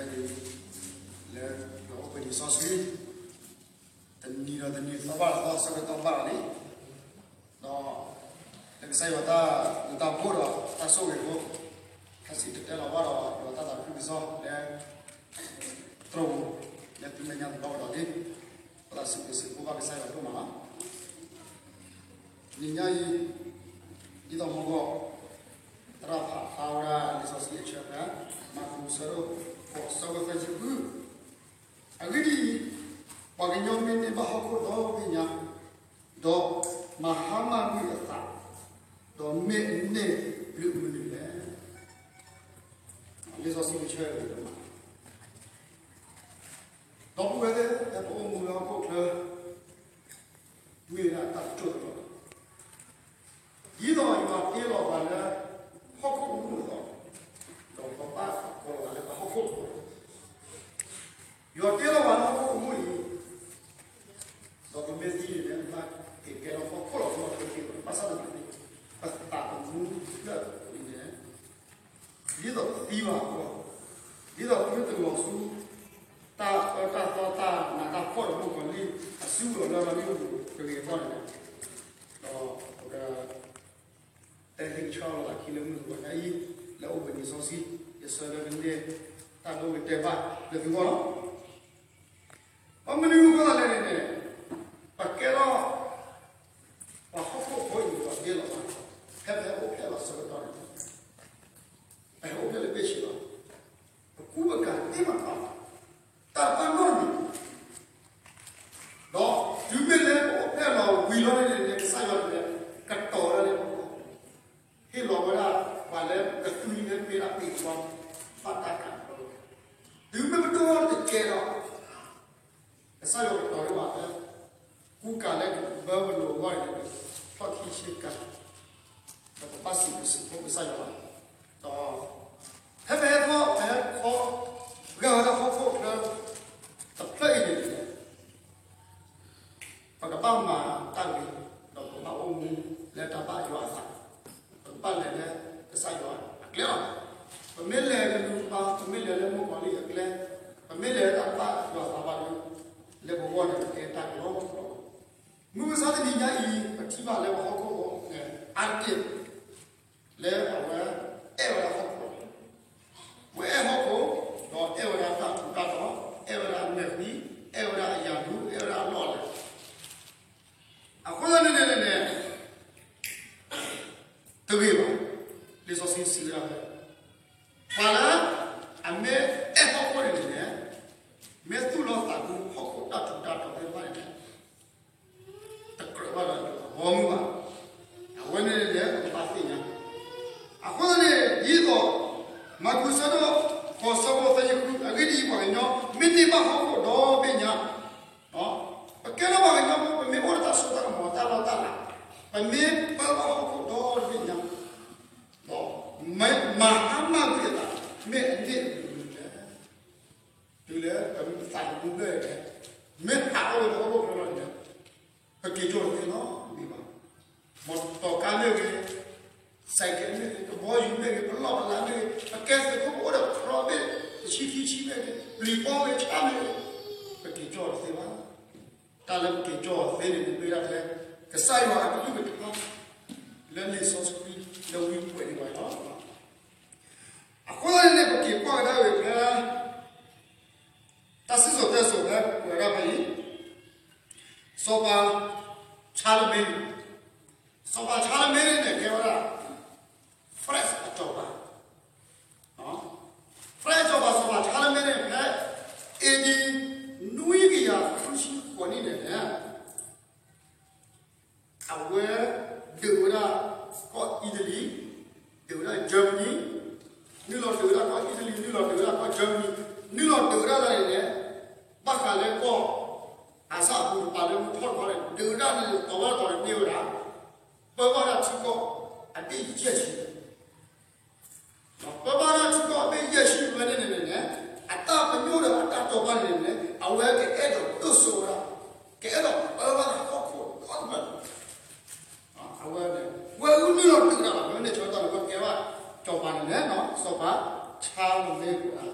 လၢပအိၣ်ဘှံးနံၤစီဆှံ တနံၤဒီးတနံၤ သီဘၣ်တသီ ဆၢကတီၢ်ဘၣ်လီၤလံ, ဒီး လၢကစၢ်ယွၤတၢ် လၢတၢ်အိၣ်ဖှိၣ်ဒီးတၢ်ဆိၣ်ဂ့ၤအဃိ, ခါဆူတတဲလီၤဘၣ်ဒီး ဒီးတၢ်သးခုကစီၣ်လၢ တြီပူၤ လၢသုမဲာ်ညါတဘျီကဒီးလံ, ပသးစံးဘျုးစံးဖှိၣ်ဘၣ်ကစၢ်ယွၤဒိၣ်မးလီၤ. နံၤညါအံၤ ဒ်သိးမီၢ်ဂီၢ် သရၣ်ဖးဖျါဝဲဒၣ်လံာ်စီဆှံအဆၢဖဲ မၢ်ကူး အဆၢဒိၣ်ဃိး အဆၢဖိသၢဆံဃု, အဂ့ၢ်ဒ်အံၤ, ပှၤကညီမ့ၢ်န့ၢ်ဘၣ်ဟီၣ်ခိၣ်ဒီဘ့ၣ်ညါ, ဒီးမၤဟါမၢ်ကွံာ်အသး, ဒီးမ့ၢ်အန့ၢ်မနုၤလဲၣ်. လံာ်စီဆှံအဆၢ ဒီပုၢ်ဝဲၢ်သ့ၣ် ပအိၣ်မူလၢဟီၣ်ခိၣ်ချၢ မ့ၢ်ဝဲဒၣ်တၢ်ကတိၤတလီၢ်, ဒ်သိးယွၤတ့လီၤပှၤလၢ ဟီၣ်ခိၣ်အမူးအသိး, ဒီးပဘၣ်ကိးလီၤပှၤလၢပဟီၣ်ခိၣ်ဖိ, ယွၤတ့လီၤပှၤလၢဟီၣ်ခိၣ်အမူးအံၤ, ဒီးပမ့ၢ်သံန့ၣ် ပဘၣ်က့ၤကဲထီၣ်ဟီၣ်ခိၣ်လီၤ ပဘၣ်က့ၤကဲထီၣ် ဘၣ်ဆၣ်သနာ်က့ ပသးသမူလၢအပူၤန့ၣ် ဒ်သိးပသံဘၣ်အဃိ, ဒ်သိးပမ့ၢ်တလီၤဆူ တၢ်အၢတၢ်သီ တၢ်နးတၢ်ဖှီၣ်ဒီး မုၣ်ကီၤလံၢ် အစုလီၢ်လၢ မ့ၣ်အူပူၤတဂ့ၤအဂီၢ်န့ၣ်, ဒီးပက တဲသ့ကဆှီလီၤသးခံလၢမုၢ်တဂီၤညါအံၤ လၢအိၣ်ဘှံးနံၤစီဆှံ ယဆၢလၢကန့ၢ် တၢ်ဒိဂ့ၤတဲာ်ဘၣ်လၢသုဂီၢ်လီၤ. ဘၣ်မနုၤအဃိသတးလဲၣ်န့ၣ်န့ၣ်, ပကဲထီၣ် ပှၤဟီၣ်ခိၣ်ဖိအံၤ ပှၤဒ့လီၤသး, ဖဲပဟဲအိၣ်ဖျဲၣ်လီၤဆၢကတီၢ်န့ၣ်, ပဟဲအိၣ်ဖျဲၣ်လၢဘ့ၣ်ဆ့လီၤ, ပကူပကၤသ့မးနီၤ, တၢ်တဘၣ်နီတမံၤ, ဒီးတုၤမ့ၢ်လၢပအိၣ်ဖျဲၣ်လီၤဝံၤလီၤန့ၣ်န့ၣ် ကစၢ်ယွၤန့ၣ် ကတီၤဝဲဒၣ်လၢပဂီၢ်, ဟ့ၣ်လီၤဝဲဒၣ် ပှၤလၢကသွံလၢမ့ၢ်ဒၣ်ပ့ၤကဘီ ဘၣ်တၢ်ကၤ, တုၤမ့ၢ်ပဒိၣ်ထီၣ်တကဲဒီး ကစၢ်ယွၤကတီၤလၢပှၤလၢ ကူကၤလၢကဘၢပလိၤအဂီၢ်န့ၣ် ထီၣ်ခံဆ့ကၤ ဒီးပဘၣ်စံးဘျုးစံးဖှိၣ်ကစၢ်ယွၤ, ဒီး ဖဲပဟဲထီၣ် ပဟဲခီ ဂာ်ဝဲဒၣ်ဟီၣ်ခိၣ်ချၢ တဖျၢၣ်အံၤန့ၣ် ပကဘၣ်မၤတၢ်ဂ့ၤ, ဒီးပကဘၣ်အိၣ်မူလၢတၢ်ဘၣ်ယွၤအသး, ပကဘၣ်လဲၤလၢကစၢ်ယွၤအကျဲလီၤ. ပမ့ၢ်လဲၤကလူးပၤ, ပမ့ၢ်လဲၤလၢမုၣ်ကီၤလံၢ်အကျဲ, ပမ့ၢ်လဲၤလၢတၢ်ဘၣ်ယွၤအသးဘၣ်ဒီး, လၢပဂီၢ်န့ၣ် ပကဲတၢ်ကလီကလီ. မုၢ်မဆါတနံၤညါအံၤ ပထံၣ်ဘၣ်လၢပဟီၣ်ခိၣ်ဖိ အါတက့ၢ် လၢအဝဲအဲၣ်ဝဲဒၣ်ဟီၣ်ခိၣ်, ဝဲအဲၣ်ဟီၣ်ခိၣ်, ဒီးအဲၣ်ဝဲဒၣ်တၢ်ထူးတၢ်တီၤ, အဲၣ်ဝဲဒၣ်အမဲာ်ကွံ, အဲၣ်ဝဲဒၣ်အယၤဒူ, အဲၣ်ဝဲဒၣ်အလီၢ်အလၤ. အဃိသတးန့ၣ်န့ၣ်န့ၣ် တဂ့ၤဘၣ်. လံာ်စီဆှံစံးဝဲဒၣ်ဖဲ ပှၤလၢအမ့ၢ်အဲၣ်ဟီၣ်ခိၣ်န့ၣ်န့ၣ်, မ့ၢ်သူၣ်လီၤသးကွံဟီၣ်ခိၣ်တၢ်ထူးတၢ်တီၤသ့ၣ်တဖၣ်န့ၣ်န့ၣ် တကြၢးဘၣ်ဒီးအဘီအမုၢ်ဘၣ်. အဝဲန့ၣ်န့ၣ် ပကဘၣ်သ့ၣ်ညါ. အဃိသတးန့ၣ် ဒ်သိး မၢ်ကူးဆၢဒိၣ်ဃိးဆၢဖိသၢဆံဃု, အဂ့ၢ်ဒ်အံၤ, ပှၤကညီမ့ၢ်န့ၢ်ဘၣ်ဟီၣ်ခိၣ်ဒီဘ့ၣ်ညါ, ပကဲထီၣ်ပှၤကညီဖိ ပမ့ၢ်အိၣ်ဒီးတၢ်စိတၢ်ကမီၤ တၢ်လီၢ်တၢ်လၤ, ပမ့ၢ်ပၢဘၣ်ဟီၣ်ခိၣ်ဒီဘ့ၣ်ညါ, ဒီးမၤဟါမၢ်ကွံာ်အသး, မ့ၢ်အန့ၢ်မနုၤလဲၣ်. တုၤလၢပသးသမူဘျၢၣ်န့ၣ်, မ့ၢ်ဟးထီၣ်ဝဲလၢဟီၣ်ခိၣ်ချၢလီၤန့ၣ်, ပက့ၤကၠီၣ်တသ့နီတမံၤဘၣ်. မီၢ်တီၢ်ကါမ့ၢ်ဂ့ၤ, စဲးကဲးမ့ၢ်ဂ့ၤ, ကဘီယူၤမ့ၢ်ဂ့ၤ, ပလီၢ်ပလၤမ့ၢ်ဂ့ၤ, ပကဲသုးခိၣ်ဖိအိၣ်ဒီး ခရီးမ့ၢ်ဂ့ၤ, တဆံခံဆံမ့ၢ်ဂ့ၤ, ပျံၤဘီမ့ၢ်ဂ့ၤ, ဆၣ်မ့ၢ်ဂ့ၤ, ပက့ၤကၠီၣ်တသ့ဘၣ်. တၢ်လၢပက့ၤကၠီၣ်တသ့န့ၣ် မ့ၢ်ဝဲဒၣ်ဖဲ ကစၢ်ယွၤအကလုၢ်ကထါ လၢလံာ်စီဆှံ လၢဝံပှဲၤန့ၢ်ပှၤလီၤ. အဃိသတးန့ၣ်န့ၣ် ပက့ၤကွၢ်ကဒါက့ၤဖဲ တၢ်စံၣ်စိၤတဲစိၤဖဲ ပဝဲဒၣ်ဖဲအံၤ, စီၤပၤ ဆါလမ့, စီၤပၤဆါလမ့န့ၣ်န့ၣ် ကဲဝဲဒၣ် France အစီၤပၤ, France အစီၤပၤ စီၤပၤဆါလမ့န့ၣ် ဖဲ A D နွံကယၤဃုဆံဃိးနံၣ်န့ၣ်န့ၣ် အဝဲ ဒုးဝဲဒၣ်ကီၢ်အံၣ်တလံၤ, ဒုးဝဲဒၣ် Germany, နုာ်လီၤဒုးဝဲဒၣ်ကီၢ်အံၣ်တလံၤ, နုာ်လီၤဒုးဝဲဒၣ်ကီၢ် Germany, နုာ်လီၤဒုးဝဲဒၣ်န့ၣ်န့ၣ်, ဘၣ်ဃးလၢကီၢ် အစၢ်အပူၤတပၤလၢမုၢ်ထီၣ်တခီန့ၣ် ဒုးဝဲဒၣ်န့ၣ် တီၤဝဲတီၤန့ၣ်န့ၢ်ဝဲဒၣ်, ပၢဘၣ်ဒၣ်ထံကီၢ် အဘ့ၣ်ယဲၢ်ဆံ ပၢဘၣ်ဒၣ်ထံကီၢ်အဘ့ၣ်ယဲၢ်ဆံဝဲန့ၣ်န့ၣ်န့ၣ်, အတၢ်ပညိၣ်ဒီးအတၢ်တိာ်ပာ်န့ၣ်န့ၣ်, အဝဲကအဲၣ်ဒိးဒိၣ်စိဝဲဒၣ်, ကအဲၣ်ဒိးပၢဘၣ်ဟီၣ်ခိၣ်ဒီတဖျၢၣ်, အဝဲန့ၣ် ဝဲအုၣ်နုာ်လီၤဒုးတၢ်ဘၣ်, မ့ၢ်န့ၣ်ဆၢကတီၢ်န့ၣ် ပကဲဘၣ်စီၤပၤန့ၣ်န့ၣ်, စီၤပၤဆါလမ့ကိးဂၤ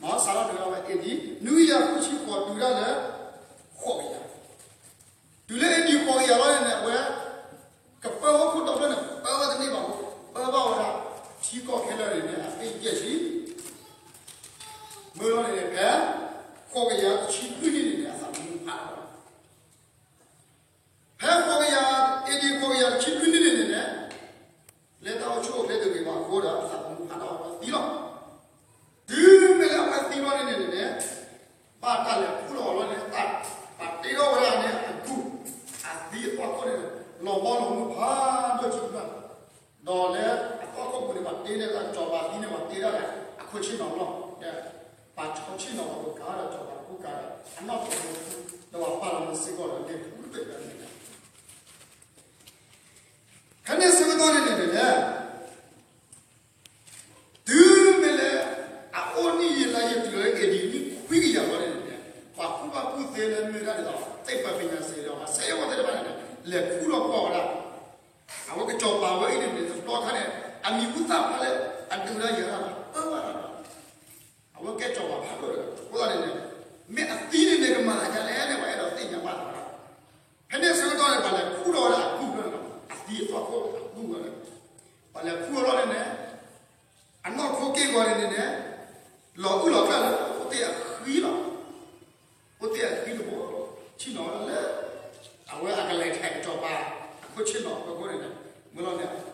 စးထီၣ်တုၤဒၣ်ဝဲ A D နွံကယၤဃုဆံဃိး တုၤဒၣ်လၢ ဃိးကယၤ, တုၤလၢ A D ဃိးကယၤလီၤန့ၣ်န့ၣ် အဝဲ ကပၢဟီၣ်ခိၣ်ဒီဖျၢၣ်န့ၣ် ပၢဝဲတန့ၢ်ဘၣ်အဃိ ပၢဘၣ်ဝဲဒၣ် ထံကီၢ်ခဲလၢာ်န့ၣ်န့ၣ် အဖျၢၣ်ယဲၢ်ဆံ မ့ၢ်လီၤန့ၣ်န့ၣ် ဖဲ ဃိးကယၤတဆံဃုနံၣ်န့ၣ်န့ၣ် အသးသမူဖးထီၣ်ဝဲဒၣ် ဖဲဃိးကယၤ A D ဃိးကယၤတဆံဃုနံၣ်န့ၣ်န့ၣ် လၢတၢ်အိၣ်ဆူၣ်အိၣ်ချ့တဂ့ၤဘၣ်အဃိဒီး အသးသမူဖးထီၣ်ဝဲဒၣ်သံလီၤ. တုၤမ့ၢ်လၢအဝဲသံလီၤန့ၣ်န့ၣ်န့ၣ် ဘၣ်တၢ်လဲၤခူၣ်လီၤအီၤလီၤန့ၣ် တၢ်ပာ်တ့ထီၣ်ဝဲဒၣ်န့ၣ်အကူၢ် အသံအသွၣ်ခိၣ်န့ၣ် လီၤဘီလီၤမုၢ်ဖးဒိၣ်ဆံးတဖၣ် ဒီးလၢအသွၣ်ခိၣ်ပူၤန့ၣ် ပှၤတ့လၢစီၤပၤသံန့ၣ် ပှၤတ့ဒၣ်ဒီးအခိၣ်ဆ့ၣ်နီၤလီၤ, ဒီးပှၤဆီဆ့ၣ်နီၤပှၤကကၤဒီးစီၤပၤကူကၤဒီး အနီၣ်ထိးဖိ ဒီးပှၤပာ်လီၤမ့ၤစ့ၢ်ကီးဒီး လဲၤခူၣ်တဘ့ၣ်ဖဲန့ၣ် ဖဲန့ၣ်ဆၢကတီၢ်န့ၣ်န့ၣ်န့ၣ် တုၤမ့ၢ်လၢ အအိၣ်နံၣ်ယံာ်လါယံာ်တုၤလၢ A D နံၣ်ခွံကယၤလီၤန့ၣ်န့ၣ် ပှၤကူၣ်ဘၣ်ကူၣ်သ့လၢမ့ၢ်ဒၣ်ဒ်သိး သိပ္ပံပညာရှင်ဒီး ပှၤဆဲးအဝဲသ့ၣ်တဖၣ်န့ၣ် လဲၤခူၣ်လီၤကွၢ်ဝဲဒၣ် အဝဲကစီၤပၤဝဲအံၤန့ၣ်န့ၣ် တဘျီခါန့ၣ် အမံၤဟူသၣ်ဖျါလၢ အဒုးတၢ်ယၤတၢ်လီၤ ပၢဝဲဒၣ်လီၤ အဝဲကဲစီၤပၤဖးဒိၣ်ဒီး အဃိသတးန့ၣ်န့ၣ် မ့ၢ်အသံန့ၣ်န့ၣ် ကမၤသးဒ်လဲၣ်န့ၣ် ပှၤအဲၣ်ဒိးသ့ၣ်ညါဘၣ်သးဝဲဒၣ် ဖဲန့ၣ်ဆၢကတီၢ်န့ၣ် ပှၤလဲၤခူၣ်လီၤဝဲဒၣ်အကူၢ်ဖျၢၣ်န့ၣ်လီၤ. အသံအသွၣ်ခိၣ်အကူၢ်ဖျၢၣ်န့ၣ် ပှၤလဲၤခူၣ်အီၤလီၤန့ၣ်န့ၣ် အနီၢ်ခိက့ၢ်ဂီၤန့ၣ်န့ၣ်န့ၣ် လီၤအုၣ်လီၤကျၢၢ်လၢ အိၣ်တ့ၢ်အဃံလီၤ. အိၣ်တ့ၢ်အဃံတဘိ ဆ့ၣ်နီၤလၢ အဝဲအကလဲၤခးကစီၤပၤ အခိၣ်ဆ့ၣ်နီၤအဖီခိၣ်န့ၣ်န့ၣ် မ့ၢ်လီၤန့ၣ်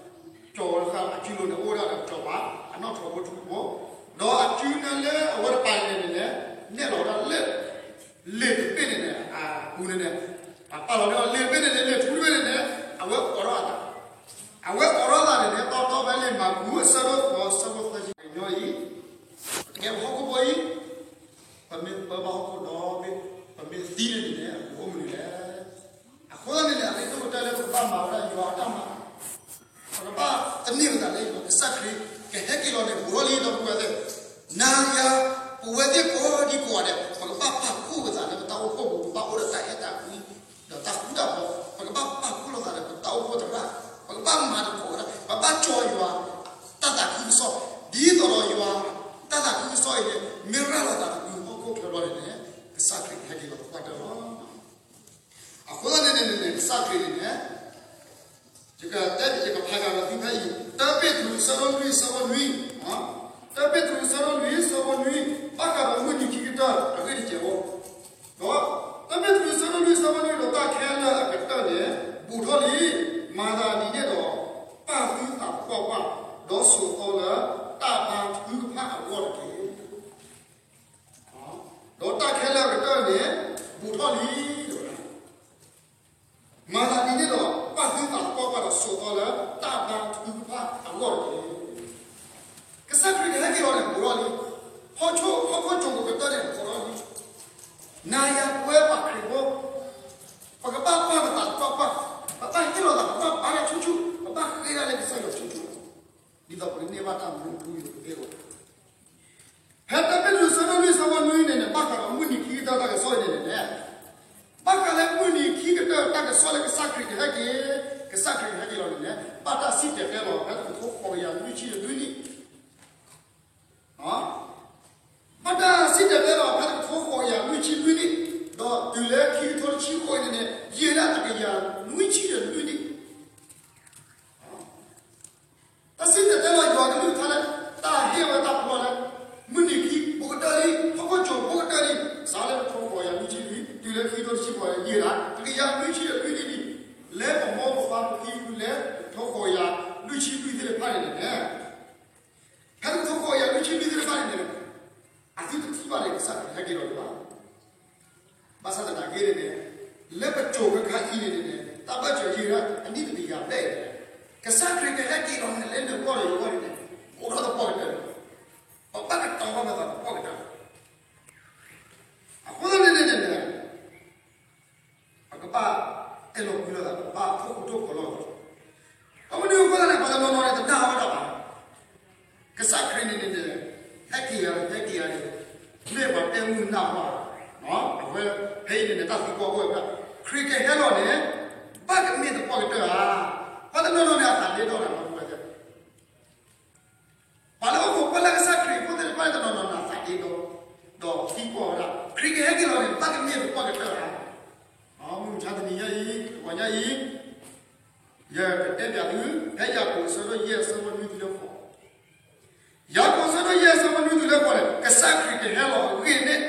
ကၠီၤဝဲတဃၣ် အစုလိၤန့ၣ် အိၣ်ဝဲဒၣ်ဒီးကစီၤပၤ အနီၢ်ထိးဖိထူတဘိ ဒီးအစုန့ၣ်လၢအဝဲတပၤန့ၣ်န့ၣ်န့ၣ် နဲၣ်လီၤဝဲဒၣ်လၢ လ့ၤတဘ့ၣ်န့ၣ်န့ၣ် အပူၤန့ၣ်န့ၣ် အပာ်လီၤန့ၢ်လ့ၤတဘ့ၣ်န့ၣ်န့ၣ် လ့ၤထူတဘ့ၣ်န့ၣ်န့ၣ် အဝဲအိးထီၣ်အသး အဝဲအိးထီၣ်အသးန့ၣ်န့ၣ် တီတီဖဲလံာ်မၢ်ကူး အဆၢဒိၣ်ဃိး ဆၢဖိသၢဆံ ပှၤကညီအံၤ ပကဲပဟီၣ်ခိၣ်ဖိအံၤ ပမ့ၢ်ပၢဘၣ်ဟီၣ်ခိၣ်ဒီဘ့ၣ် ပမ့ၢ်သံန့ၣ်န့ၣ်န့ၣ် ပကအိၣ်မနုၤလဲၣ်. အဃိသတးန့ၣ်န့ၣ် အရ့ဒိၣ်ကတၢၢ်လၢပကဘၣ်မၤဝဲဒၣ်ယွၤအတၢ်မၤ ပကဘၣ်သန့ၤပသးလၢယွၤ ကစၢ်ခရံာ်ကဟဲက့ၤလီၤန့ၣ် ဘူးထီၣ်လံ ဒီပုၢ်ဝဲၢ်သ့ၣ်, နၤယၤ ပဝဲသ့ၣ်ကိးဒံကိးဂၤဒဲး ပကဘၣ်ပာ်ဖှိၣ်ပသးလၢပတၢ်အိၣ်ဖှိၣ်ပူၤ ပဘၣ်အိၣ်ဒီးတၢ်အဲၣ်တၢ်ကွံ ဒီးတၢ်ဃူတၢ်ဖိး ပကဘၣ်ပာ်ဖှိၣ်လိာ်သးဒီးပတၢ်အိၣ်ဖှိၣ်သရၣ်, ပကဘၣ်မၤသကိးဝဲဒၣ် ပဘၣ်ကၠီၤယွၤ တၢ်သးခုကစီၣ်, ဒ်သိးဒီးယွၤ တၢ်သးခုကစီၣ်အံၤန့ၣ် မ့ၢ်ရၤလီၤသးတပူၤဟီၣ်ခိၣ်ချၢဘျီန့ၣ်န့ၣ် ကစၢ်ခရံာ်ကဟဲက့ၤလီၤသပှၢ်တၢၢ်လီၤ. အဃိသတးန့ၣ်န့ၣ်န့ၣ် ကစၢ်ခရံာ်န့ၣ်န့ၣ် ယကတဲ ယကဖးကဒီးသုဖဲအံၤ တၢပ့းတရူး ဆၢဒိၣ်လွံၢ် ဆၢဖိနွံ, တၢပ့းတရူး ဆၢဒိၣ်လွံၢ် ဆၢဖိနွံ, ဘၣ်ဃးဒီးမုၢ်နံၤခံကတၢၢ် အဂ့ၢ်တစဲးဖိ, ဒီး တၢပ့းတရူး ဆၢဒိၣ်လွံၢ် ဆၢဖိနွံ ဒီးတၢ်ခဲလၢာ်အကတၢၢ်န့ၣ် ဘူးထီၣ်လံ, မၤသးဒ်န့ၣ်ဒီး ပာ်သုသးသပှၢ်ပှၢ်, ဒီးဆိးသီလၢ တၢ်ဘါထုကဖၣ်အဂီၢ်တက့ၢ်. ဒီးတၢ်ခဲလၢာ်အကတၢၢ်န့ၣ် ဘူးထီၣ်လံ, မၤသးဒ်န့ၣ်ဒီး ပာ်သုသးသပှၢ်ပှၢ်ဒီးဆိးသီလၢ တၢ်ဘါထုကဖၣ်အဂီၢ်တက့ၢ်. ကစၢ်ခရံာ်ကဟဲက့ၤလီၤန့ၣ် ဘူးထီၣ်လံ, ဟီၣ်ခိၣ် ဟီၣ်ခိၣ်ကၠိၤကိၤကတၢၢ်န့ၣ် ဘူးထီၣ်လံ, နၤယၤပဝဲပှၤခရံာ်ဖိ ပကဘၣ်ပာ်ပသးသပှၢ်ပှၢ်, ပဘၣ်ဟ့ၣ်လီၤသး ပဘၣ်ဘါတၢ်ဆူၣ်ဆူၣ်, ပဘၣ်ဃ့ဒၣ်လၢကစၢ်ယွၤဆူၣ်ဆူၣ်, ဒ်သိးပကန့ၢ်ဘၣ်တၢ်မူထူယိာ်သ့လီၤ. ဖဲတၢပ့းတရူး ဆၢဒိၣ်လွံၢ် ဆၢဖိနွံန့ၣ်န့ၣ် ဘၣ်ဃးဒီးမုၢ်နံၤခံကတၢၢ်တၢ်ကစီၣ်အံၤန့ၣ်န့ၣ်, ဘၣ်ဃးလၢမုၢ်နံၤခံကတၢၢ်တၢ်ကစီၣ်လၢကစၢ်ခရံာ်ကဟဲက့ၤ, ကစၢ်ခရံာ်ကဟဲက့ၤလီၤန့ၣ်န့ၣ် ဘၣ်တၢ်စံၣ်တဲၤတဲလီၤ ဖဲတကထိဃိးကယၤလွံၢ်ဆံလွံၢ်နံၣ် ဘၣ်တၢ်စံၣ်တဲၤတဲလီၤ ဖဲတကထိဃိးကယၤလွံၢ်ဆံလွံၢ်နံၣ်, ဒီးတုၤလၢခံကထိတဆံဃိးအံၤန့ၣ်န့ၣ် ယံာ်ဒၣ်တကယၤလွံၢ်ဆံဒီးလွံၢ်နံၣ် တၢ်စံၣ်တဲၤတဲလီၤယွၤကလုၢ်ကထါလၢ တၢ်ဟ့ၣ်ဝဲတၢ်ပလီၢ်လၢ မုၢ်နံၤခံဘူးကတၢၢ်လံ, ဟီၣ်ခိၣ်ကၠိၤဘူးကတၢၢ်လံ, စးလၢတကထိဃိးကယၤလွံၢ်ဆံလွံၢ် တုၤလၢခံကထိတဆံဃိးအံၤ ယံာ်ဒၣ်တကယၤလွံၢ်ဆံဒီးလွံၢ်နံၣ်လံ, လၢပမိၢ်ပပၢ်ပဖံပဖုလၢတကထိဃိးကယၤလွံၢ်ဆံလွံၢ်သ့ၣ်တဖၣ်န့ၣ်န့ၣ် ဖဲတကထိဃိးကယၤလွံၢ်ဆံလွံၢ်သ့ၣ်တဖၣ်န့ၣ်န့ၣ် အသုတထံၣ်ဘၣ်န့ၣ် ကစၢ်ခရံာ်ဟဲက့ၤလီၤဒံးဘၣ်. ဘၣ်ဆၣ်သနာ်က့န့ၣ်န့ၣ် လၢပစိၤခဲခါအံၤန့ၣ်န့ၣ်န့ၣ် တၢ်ဘၣ်စၢၤယံာ်ဒၣ်အနံၣ်တကယၤဘျဲၣ်န့ၣ် ကစၢ်ခရံာ်ကဟဲက့ၤလီၤန့ၣ် လၢနဂီၢ်ဒီးယဂီၢ်န့ၣ်န့ၣ် ဘူးထီၣ်သပှၢ်ကတၢၢ်လီၤ. ပဘၣ်ကတီၤထီၣ်ဝဲသးသပှၢ်ကတၢၢ်လီၤ. အဃိသတးန့ၣ်န့ၣ်န့ၣ် ပကဘၣ်အဲၣ်လီၤကွံလိာ်သး ပကဘၣ်ထိၣ်ဃူထိၣ်ဖိးလိာ်သး. အဝဲန့ၣ်အဃိသတးန့ၣ် ပှၤတနီၤနီၤန့ၣ် တနာ်ဝဲဒၣ်ဘၣ်. ကစၢ်ခရံာ်န့ၣ်န့ၣ်န့ၣ် ဟဲက့ၤယၤ ဟဲက့ၤယၤန့ၣ် မ့ၢ်ပှၤတဲမုာ်နၢ်ဟူဧါ. အဝဲ ဖဲအံၤန့ၣ်န့ၣ် တၢ်သံကွၢ်အိၣ်ဝဲဒၣ် ခရံာ်ကဟဲလီၤန့ၣ် ဘၣ်ကမ့ၢ်သပှၢ်ကတၢၢ်ဧါ. ပှၤတနီၤနီၤန့ၣ် အသးဒ့ဒီးနၤ ပှၤလၢအိၣ်ခိးကွၢ်လၢကစၢ်ခရံာ်ဖိသ့ၣ်တဖၣ်န့ၣ် တနီၤနီၤန့ၣ် အသးဒ့ဒီး ယၤကိာ်ဆၢဒိၣ်ယဲၢ်ဆၢဖိနွံတုၤလၢဃိး, ယၤကိာ်ဆၢဒိၣ်ယဲၢ်ဆၢဖိနွံတုၤလၢဃိးန့ၣ် ကစၢ်ခရံာ်ကဟဲလီၤအဂ့ၢ်န့ၣ်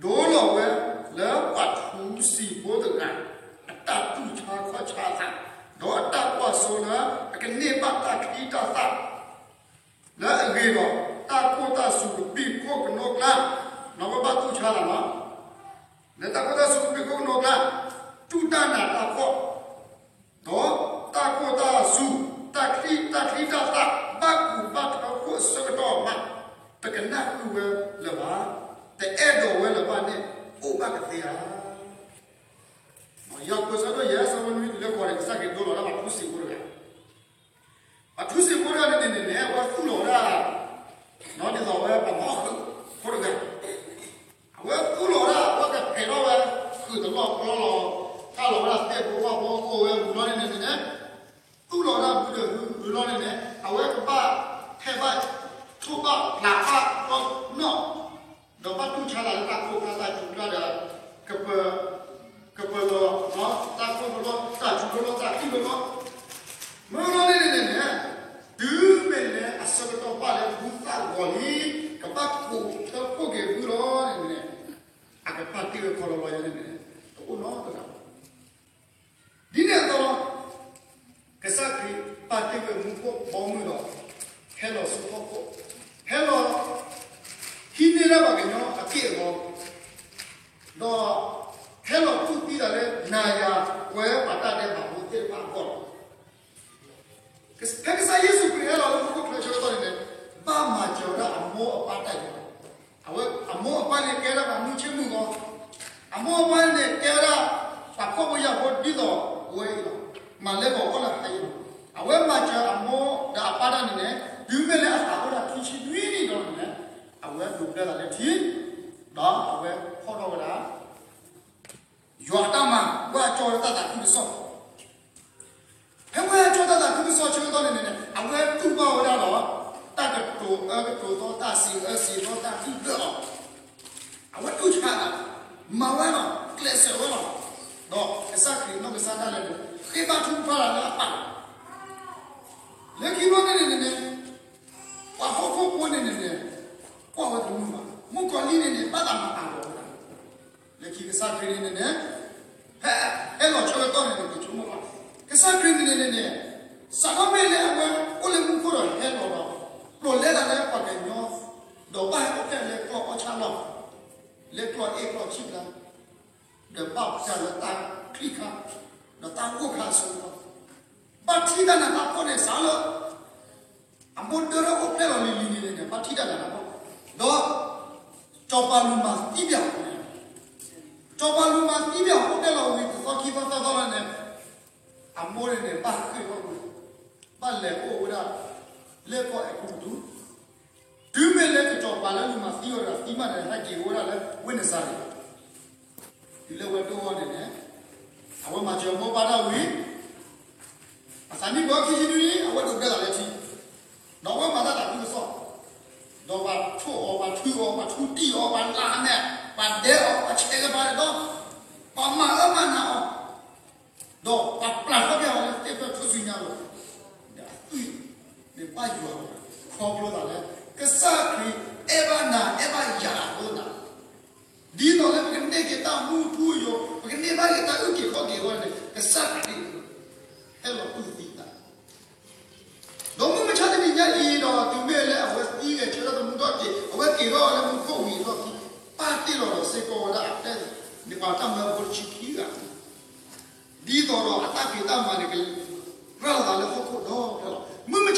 ဒိလီၤဝဲလၢပှၤထူစံာ်ဖိတဂၤ အတၢ်တူၢ်ဆါခီၣ်ဆါအသး, ဒီးအတၢ်ကွၢ်စိလၢအကန့ၢ်ဘၣ်တၢ်ချံတၢ်သၣ် လၢအဂ့ၤဒီး တၢ်ကိၢ်တၢ်စူၤကဘ့ၣ်ကိၢ်ကနိးကျါ, နီၢ်ဝဲဘၣ်တူၢ်ဆါသးလီၤ. လၢတၢ်ကိၢ်တၢ်စူၤကဘ့ၣ်ကိၢ်ကနိးကျါ, တူၢ်တၢ်နးတၢ်ဖှီၣ်, ဒီးတၢ်ကိၢ်တၢ်စူၤ, တၢ်ချံ တၢ်ချံတၢ်သၣ် ဘၣ်ကူးဘၣ်ထၢခိၣ်အဆၢကတီၢ်မး, တကနၣ်ဃုာ်ဝဲလၢၤဘၣ်, တအဲၣ်ဒိးဝဲလၢၤဘၣ်န့ၣ် အိၣ်ဘၣ်ကသ့ဧါ. ယၤကိာ်ဆၢဒိၣ်ယဲၢ်ဆၢဖိနွံတုၤလၢဃိးန့ၣ် ကစၢ်ခရံာ်ဒိလီၤဒၣ်ပှၤထူစံာ်ဖိတဂၤ, ပှၤထူစံာ်ဖိတဂၤန့ၣ်န့ၣ်န့ၣ် အဝဲသူၣ်လီၤဝဲဒၣ် ဒ်သိးဝဲပှၤမီၣ်ဃုာ်ဖိတဂၤ, အဝဲသူၣ်လီၤဝဲဒၣ် အဝဲကဖဲးထီၣ်ဝဲ ဃုာ်တလီၢ်ကျီလီၤ, တၢ်လီၤဝဲဒၣ်သ့ၣ်ဖိဝၣ်ဖိအိၣ်ဝဲဝံၤလီၤန့ၣ်န့ၣ်န့ၣ်, သူၣ်လီၤဝဲဒၣ်ဘုဒီးဟုဝံၤလီၤန့ၣ်န့ၣ် အဝဲကဘၣ်ထဲဘၣ် ထိၣ်ဘၣ်ပျၢ်ဘၣ်နီၢ် ဒီးဘၣ်တူၢ်ဆါသးလၢတၢ်ကိၢ်ကျါတၢ်စူၤကျါဒီး ကပၢၤ, ကပၢၤလီၤ, တၢ်ကိၢ်ဖျိလီၤ, တၢ်စူၤဖျိလီၤ, တၢ်ချံဖျိလီၤ. မ့ၢ်လီၤန့ၣ်န့ၣ်န့ၣ်, တုၤမ့ၢ်လၢအဆၢကတီၢ်ဘၣ်လၢဘုသၣ်ဂီၤလံ, ကဘၣ်ကိးထၢဖှိၣ်က့ၤဘုလီၤန့ၣ်န့ၣ်, အကပာ်တ့ၢ်ဝဲခီလီၤလီၤယဲန့ၣ်န့ၣ်, တအိၣ်နီတဂၤ ဒ်န့ၣ်အသိးလီၤ. ကစၢ်ခရံာ်ပာ်တ့ၢ်ဝဲမူခိၣ်ဘီမုၢ်ဒီး ဟဲလီၤဆူဟီၣ်ခိၣ်, ဟဲလီၤ ဟံးန့ၢ်ဒၣ်ပှၤကညီအက့ၢ်အဂီၤ, ဒီး ဟဲလီၤတူၢ်သံသးလၢနၤယၤ ပှၤပာ်တၢ်ဒဲးဘးဖိသ့ၣ်တဖၣ်အဂီၢ်လီၤ. ဖဲကစၢ်ယ့ၣ်ၡူးခရံာ်ဟဲလီၤလၢမူခိၣ်ချၢဆၢကတီၢ်န့ၣ်န့ၣ်, ဘၣ်မၤစၢၤဝဲဒၣ်အမိၢ်အပၢ်တၢ်ယီၤ, အဝဲအမိၢ်အပၢ်န့ၣ်ကဲဒၣ်ပှၤမုၢ်ဆ့ၣ်မုၢ်ဂီၤ, အမိၢ်အပၢ်န့ၣ်ကဲဝဲဒၣ် ပှၤဖှီၣ်ဖိယာ်ဖိဒ်သိးဝဲအံၤလီၤ. မၤလဲၤဂီၤအီၣ်လၢဟါအံၤလီၤ. အဝဲမၤစၢၤအမိၢ်ဒီးအပၢ်တၢ်န့ၣ်န့ၣ်, တုၤမ့ၢ်လၢအသးအိၣ်ဒၣ်ခံဆံနွံနံၣ်ဒီးန့ၣ်န့ၣ်, အဝဲဒိးဘျၢသးလၢထံ, ဒီးအဝဲဖီၣ်ထီၣ်ဝဲဒၣ် ယွၤအတၢ်မၤ ဝဲအကၠီဝဲတၢ်သးခုကစီၣ်, ဖဲဝဲအကၠီတၢ်သးခုကစီၣ်ဆၢကတီၢ်န့ၣ်န့ၣ်န့ၣ် အဝဲတူၢ်ဘၣ်ဝဲဒၣ်ဒီး တၢ်ကတိၤအၢကတိၤသီ တၢ်စံးအၢစံးသီ တၢ်ဒုၣ်ဒွဲၣ်အီၤ, အဝဲတူၢ်ဆါသး, မၤဝဲလီၤ, ကျဲးစၢးဝဲလီၤ. ဒီးကစၢ်ခရံာ်နီၢ်ကစၢ်ဒၣ်လဲာ်န့ၣ် ဃ့ဘါထုကဖၣ်လၢအပၢ်, လၢခံဘျီန့ၣ်န့ၣ်န့ၣ်န့ၣ် ပှၤဟီၣ်ခိၣ်ဖိန့ၣ်န့ၣ်န့ၣ် ကွၢ်ဝဲတမုာ်ဘၣ်. မုၣ်ကီၤလံၢ်န့ၣ်န့ၣ် ဘၣ်သးမၤအးလီၤဝဲဒၣ်. လၢခံကစၢ်ခရံာ်န့ၣ်န့ၣ်န့ၣ် ဖဲဟဲလီၤဆၢကတီၢ်န့ၣ်န့ၣ် ကဆိကမိၣ်ဘၣ်, ကစၢ်ခရံာ်န့ၣ်န့ၣ်န့ၣ် စးထီၣ်မ့ၢ်လၢအဝဲအိၣ်လၢမူခိၣ်ဒီးဟဲလီၤဒီး ပျိာ်လဲသးလၢပှၤကညီ, ဒီးဘၣ်ဟဲအိၣ်ဖျဲၣ်လၢကျီၢ်အီၣ်ဆၣ်လီၢ်, လၢကျီၢ်အ့ၣ်ကျီၢ်ဆံၣ်ကျါ, ဒီးဘၣ်ပျၢ်လၢတၢ်ချံၣ်ခါ, ဒီးတၢ်ဂိၢ်ခါအဆၢကတီၢ်, ဘၣ်ထံၣ်တၢ်နးတၢ်ဖှီၣ်န့ၣ်စးလၢ အမိၢ်ဒၢထီၣ်အိၣ်ဖျဲၣ်လီၤလံၤလံၤန့ၣ်န့ၣ် ဘၣ်ထံၣ်တၢ်နးတၢ်ဖှီၣ်, ဒီး စီၤပၤလူၤမၤသံပၠးအီၤန့ၣ်, စီၤပၤလူၤမၤသံပၠးအီၤအိၣ်ဖျဲၣ်လီၤဝံၤတသီခံသီသၢသီလၢန့ၣ်, အမိၢ်န့ၣ်န့ၣ် ဘၣ်ဃ့ၢ်ထီၣ်ကွံာ်, ဘၣ်လဲၤအိၣ်ဝဲဒၣ် လၢကီၢ်အဲၤကူပတူး, တုၤမ့ၢ်လၢကစီၤပၤလၢလူၤမၤသံအီၤဒီးသံမးန့ၣ် ဟဲက့ၤအိၣ်ဝဲဒၣ်လၢဝ့ၢ်နစၤရ့း, တုၤလၢဝဲဒိၣ်ထီၣ်န့ၣ်န့ၣ်, အဝဲမၤစၢၤအမိၢ်ပၢ်တၢ်ဝံၤ အသးနံၣ်ဘၣ်ခံဆံနွံ အဝဲဒိးဘျၢသးလၢထံ, ဒီးအဝဲမၤတၢ်သးခုကစီၣ်, ဒီးပှၤထိၣ်အီၤ ပှၤထုအီၤ ပှၤထူတံၢ်အီၤ ပှၤလၢအမဲာ် ပှၤဒဲးအီၤ ပှၤဆဲးကပၤဒီး ပှၤမၤအၢမၤနးအီၤ, ဒီးပှၤပျၢ်ထီၣ်က့ၤအီၤလၢသ့ၣ်ဖျၢၣ်ထူၣ်စုညါလီၤ, ဒီးအသွံၣ်န့ၣ်ဘၣ်ယွၤ, ခီဖျိသးလၢ ကစၢ်ခရံာ်အဲၣ်ဘၣ်နၤ အဲၣ်ဘၣ်ယၤအဃိသတး ဒ်သိးလၢပကန့ၢ်က့ၤတၢ်မူထူယိာ် ပကန့ၢ်ဘၣ်က့ၤတၢ်အုၣ်က့ၤခီၣ်က့ၤအဂီၢ်န့ၣ် ကစၢ်ခရံာ် ဟဲလီၤတူၢ်သံသး, ဒီးမုၢ်မဆါတနံၤညါအံၤဒီး တုၤမ့ၢ်လၢအဝဲသံဂဲၤဆၢထၢၣ်သမူထီၣ်က့ၤ အဝဲက့ၤထီၣ်လၢမူခိၣ်ဝံၤအလီၢ်ခံ ပာ်တ့ၢ်လီၤဒီးစ့ၢ်ကီးဝဲဒၣ်အတဲ န့ၣ်ပှၤတၢ်မၢဖိတဆံခံဂၤ ဒ်သိးဒီးအတၢ်ဖံးတၢ်မၤန့ၣ် ကရၤလီၤသးလၢဟီၣ်ခိၣ်ဒီဖျၢၣ်လီၤ. မုၢ်မဆါတနံၤညါအံၤ ပှၤခရံာ်ဖိသ့ၣ်တဖၣ်န့ၣ်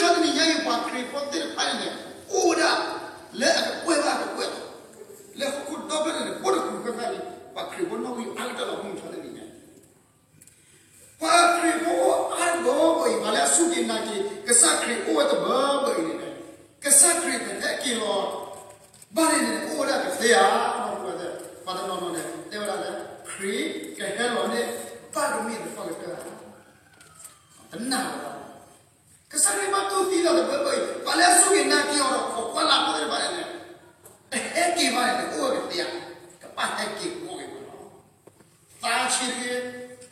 န့ၣ် အိၣ်ဝဲဒၣ်လၢအကကွဲၢ်ဘၣ်အကကွဲၢ်လီၤ. လၢဟီၣ်ခိၣ်ဒီဖျၢၣ်န့ၣ်န့ၣ် အိၣ်တကူာ်ဃၣ်ဃၣ်လံ ပှၤခရံာ်ဖိနီၣ်ဂံၢ်အါကတၢၢ်လီၤ မုၢ်မဆါတနံၤညါအံၤ ပှၤခရံာ်ဖိအါဒိၣ်အံၤ ပှၤလၢအစူၢ်က့ၤနာ်က့ၤ ကစၢ်ခရံာ်အိၣ်ဝဲတဘၢဘၢအံၤန့ၣ်န့ၣ် ကစၢ်ခရံာ်ကဟဲက့ၤလီၤ ဘၣ်န့ၣ်န့ၣ် အိၣ်ဝဲဒၣ်ကသ့ဧါ, ပှၤတနီၤနီၤန့ၣ် တဲဝဲဒၣ်လၢ ခရံာ်ကဟဲလီၤန့ၣ် ဘၣ်တမ့ၢ်တဖၣ်ကတၢၢ်ဧါ, တနာ်ဘၣ်, ကစၢ်ခရံာ်ဘၣ်တူၢ်သံလီၤတဘၢဘၢအံၤ ပှၤလၢအစူၢ်က့ၤနာ်က့ၤအီၤဒီး ခိးကွၢ်လၢ်ဖိသ့ၣ်တဖၣ်န့ၣ်န့ၣ် တဟဲက့ၤဘၣ်န့ၣ်န့ၣ် အိၣ်ဝဲကသ့ဧါ, ကဘၣ်ဟဲက့ၤကိးက့ၤဝဲလီၤ. သးဆံးတဂ့ၤ, သးအါဂီၢ်ဒီးဒီပုၢ်ဝဲၢ်သ့ၣ်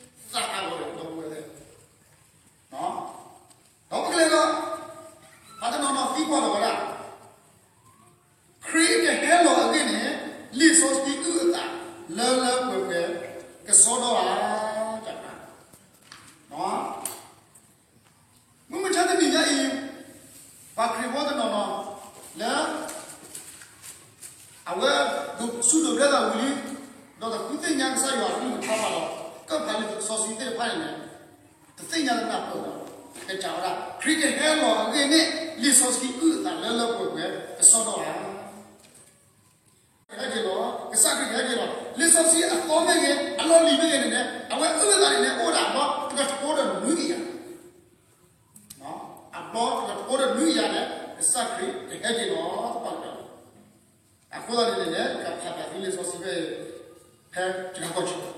ဒီးပကလဲၤဒီး ပှၤခရံာ်ဖိတနီၤနီၤ လၢ အဝဲ ဒိးဆူၣ်ဒိးဘျၢသးဝံၤလံ, ဒီးတဃုသ့ၣ်ညါကစၢ်ယွၤအကလုၢ်ကထါဘၣ်ဒီး ကၢၣ်ဖးလံာ်စီဆှံသ့ၣ်တဖၣ်န့ၣ်န့ၣ် တသ့ၣ်ညါတနၢ်ပၢၢ်ဘၣ်, ကစံးဝဲဒၣ် ခရံာ်ကဟဲလီၤအဂ့ၢ်န့ၣ် လံာ်စီဆှံအုၣ်အသးလၢလၢပှဲၤပှဲၤ ကစီဒီဧါ. ကဟဲက့ၤလီၤ, ကစၢ်ခရံာ်ကဟဲက့ၤလီၤ. လံာ်စီဆှံအသီမ့ၢ်ဂ့ၤ, အလီၢ်လံၤမ့ၢ်ဂ့ၤန့ၣ်န့ၣ် အဝဲအုၣ်အသးန့ၣ်န့ၣ် အိၣ်ဝဲဒၣ်အဘျီတကထိဒီးနွံကယၤ, အဘျီတကထိဒီးနွံကယၤန့ၣ် ကစၢ်ခရံာ်ကဟဲက့ၤလီၤ တပှၢ်ကတၢၢ်လီၤ. အဃိသတးန့ၣ်န့ၣ် ကဖးဖးသ့လံာ်စီဆှံဖဲ ဖဲတကီၢ်ဆၢ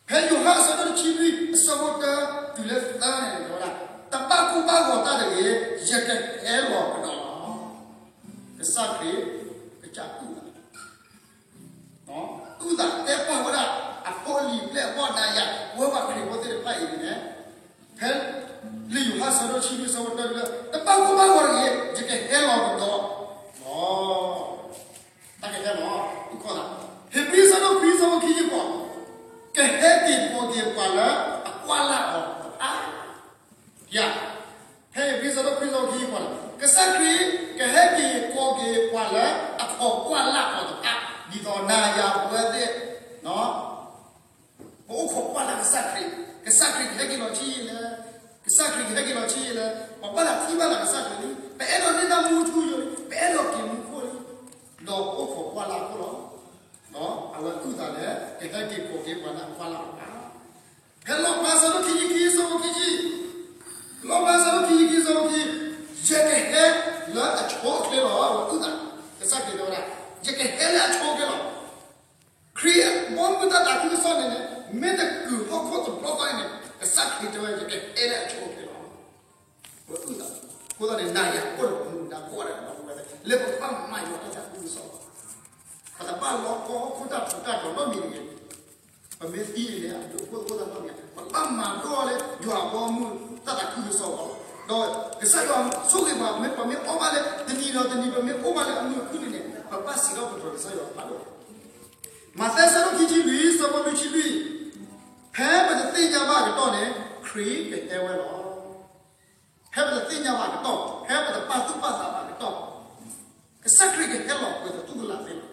ဖဲယိၤဟၣ်အဆၢဒိၣ်တဆံလွံၢ် အဆၢဖိတၢတုၤလၢသၢန့ၣ် တဲဝဲဒၣ်, တဘၣ်ကိၢ်ဘၣ်ဂီၤတၢ်တဂ့ၤ, ယကဟဲလီၤကဒီးလီၤ. ကစၢ်ခရံာ် ကစၢ်အုၣ်သး အုၣ်သးတဲပာ်ဝဲဒၣ် အဖိအလံၤအပျဲၢ်အဘီၣ် နၤယၤ ပဝဲပှၤခရံာ်ဖိသ့ၣ်တဖၣ်အံၤန့ၣ်န့ၣ်, ဖဲ လံာ်ယိၤဟၣ်အဆၢဒိၣ်တဆံလွံၢ် အဆၢဖိတၢတုၤလၢ တဘၣ်ကိၢ်ဘၣ်ဂီၤတဂ့ၤ, ယကဟဲလီၤကဒီးလီၤ. တၢ်ကဟဲလီၤ အုၣ်ခီၣ်သး, ဧ့ၤဘြံၤအဆၢဒိၣ်ခွံ အဆၢဖိခံဆံဃိး, ကဟဲက့ၤကိးက့ၤပှၤလၢအကွၢ်လၢ်အီၤတဖၣ်, ယၤ ဖဲဧ့ၤဘြံၤအဆၢဒိၣ်ခွံ အဆၢဖိခံဆံဃိးန့ၣ် ကစၢ်ခရံာ် ကဟဲက့ၤကိးက့ၤပှၤလၢအခိးကွၢ်လၢ်အီၤတဖၣ်, ဒ်သိးနၤယၤပဝဲသ့ၣ် ပအိၣ်ခိးကွၢ်လၢ်ကစၢ်ခရံာ်, ကစၢ်ခရံာ်ကဟဲက့ၤလီၤဆံးယံာ်လဲၣ်, ကစၢ်ခရံာ်ကဟဲက့ၤလီၤဆံးယံာ်လဲၣ်, ပဘၣ်သးထံၣ်ဘၣ်လၢကစၢ်ခရံာ်လံ, ပအဲၣ်ဒိးန့ၢ်တၢ်မူထူယိာ်လံ, ပအဲၣ်ဒိးက့ၤမူခိၣ်လံ, ဒီးပအိၣ်ခိးကွၢ်လၢ်အခိၣ်လီၤ. ဒီးအဝဲအုၣ်သးလၢ ကဟဲက့ၤကိးက့ၤပှၤလၢအကွၢ်လၢ်အီၤတဖၣ်, ဖဲလီၣ်ဖျါအဆၢဒိၣ်ခံဆံခံ အဆၢဖိခံဆံ, လီၣ်ဖျါအဆၢဒိၣ်ခံဆံခံ အဆၢဖိခံဆံ, ယကဟဲလၢအဆိအချ့လီၤ, အဝဲအုၣ်သး, ကစၢ်ခရံာ်တဲဝဲဒၣ်, ယကဟဲလၢအဆိအချ့လီၤ. ခရံာ်အဘီမုၢ်တၢ်သးခုကစီၣ်န့ၣ်န့ၣ် မ့ၢ်တကုာ်ဟီၣ်ခိၣ်တဘျီဃီအံၤန့ၣ် ကစၢ်ခရံာ်တဲဝဲ ယကဟဲလၢအဆိအချ့လီၤ. ပှၤအုၣ်သး, အဃိသတးန့ၣ် နၤယၤအိၣ်ဒီးမူဒါ ကိးဂၤဒဲး လၢပကဘၣ်မၤယွၤတၢ်သးခုကစီၣ်, ပတဘၣ်လီၤကီဟီၣ်ခိၣ်တၢ်ထူးတၢ်တီၤနီတမံၤတဂ့ၤ, ပမ့ၢ်သံန့ၣ်န့ၣ် အဒိၣ်အခိၣ်သ့ၣ်တဖၣ်နီတမံၤ, ပဘၣ်မၤဒိၣ်လၢယွၤအဘီအမုၢ်တၢ်သးခုကစီၣ်အဂီၢ်, ဒီးကစၢ်ယွၤဆိၣ်ဂ့ၤပှၤ မ့ၢ်ပမ့ၢ်အီၣ်ဘၣ်လၢ တနံၤဒီးတနံၤ ပမ့ၢ်အိၣ်ဘၣ်လၢအမုာ်ခုၣ်န့ၣ်န့ၣ် ပဘၣ်စံးထီၣ်ပတြၢၤကစၢ်ယွၤဖးဒိၣ်, မးသဲအဆၢဒိၣ်ခံဆံလွံၢ် အဆၢဖိလွံၢ်ဆံလွံၢ်, ဖဲပတသ့ၣ်ညါဘၣ်အကတီၢ်န့ၣ် ခရံာ်ကဟဲဝဲလီၤ. ဖဲပတသ့ၣ်ညါဘၣ်အကတီၢ်, ဖဲပတပာ်သူၣ်ပာ်သးဘၣ်အကတီၢ်, ကစၢ်ခရံာ်ကဟဲလီၤပှဲၤတတူၢ်ကလာ်သ့လီၤ.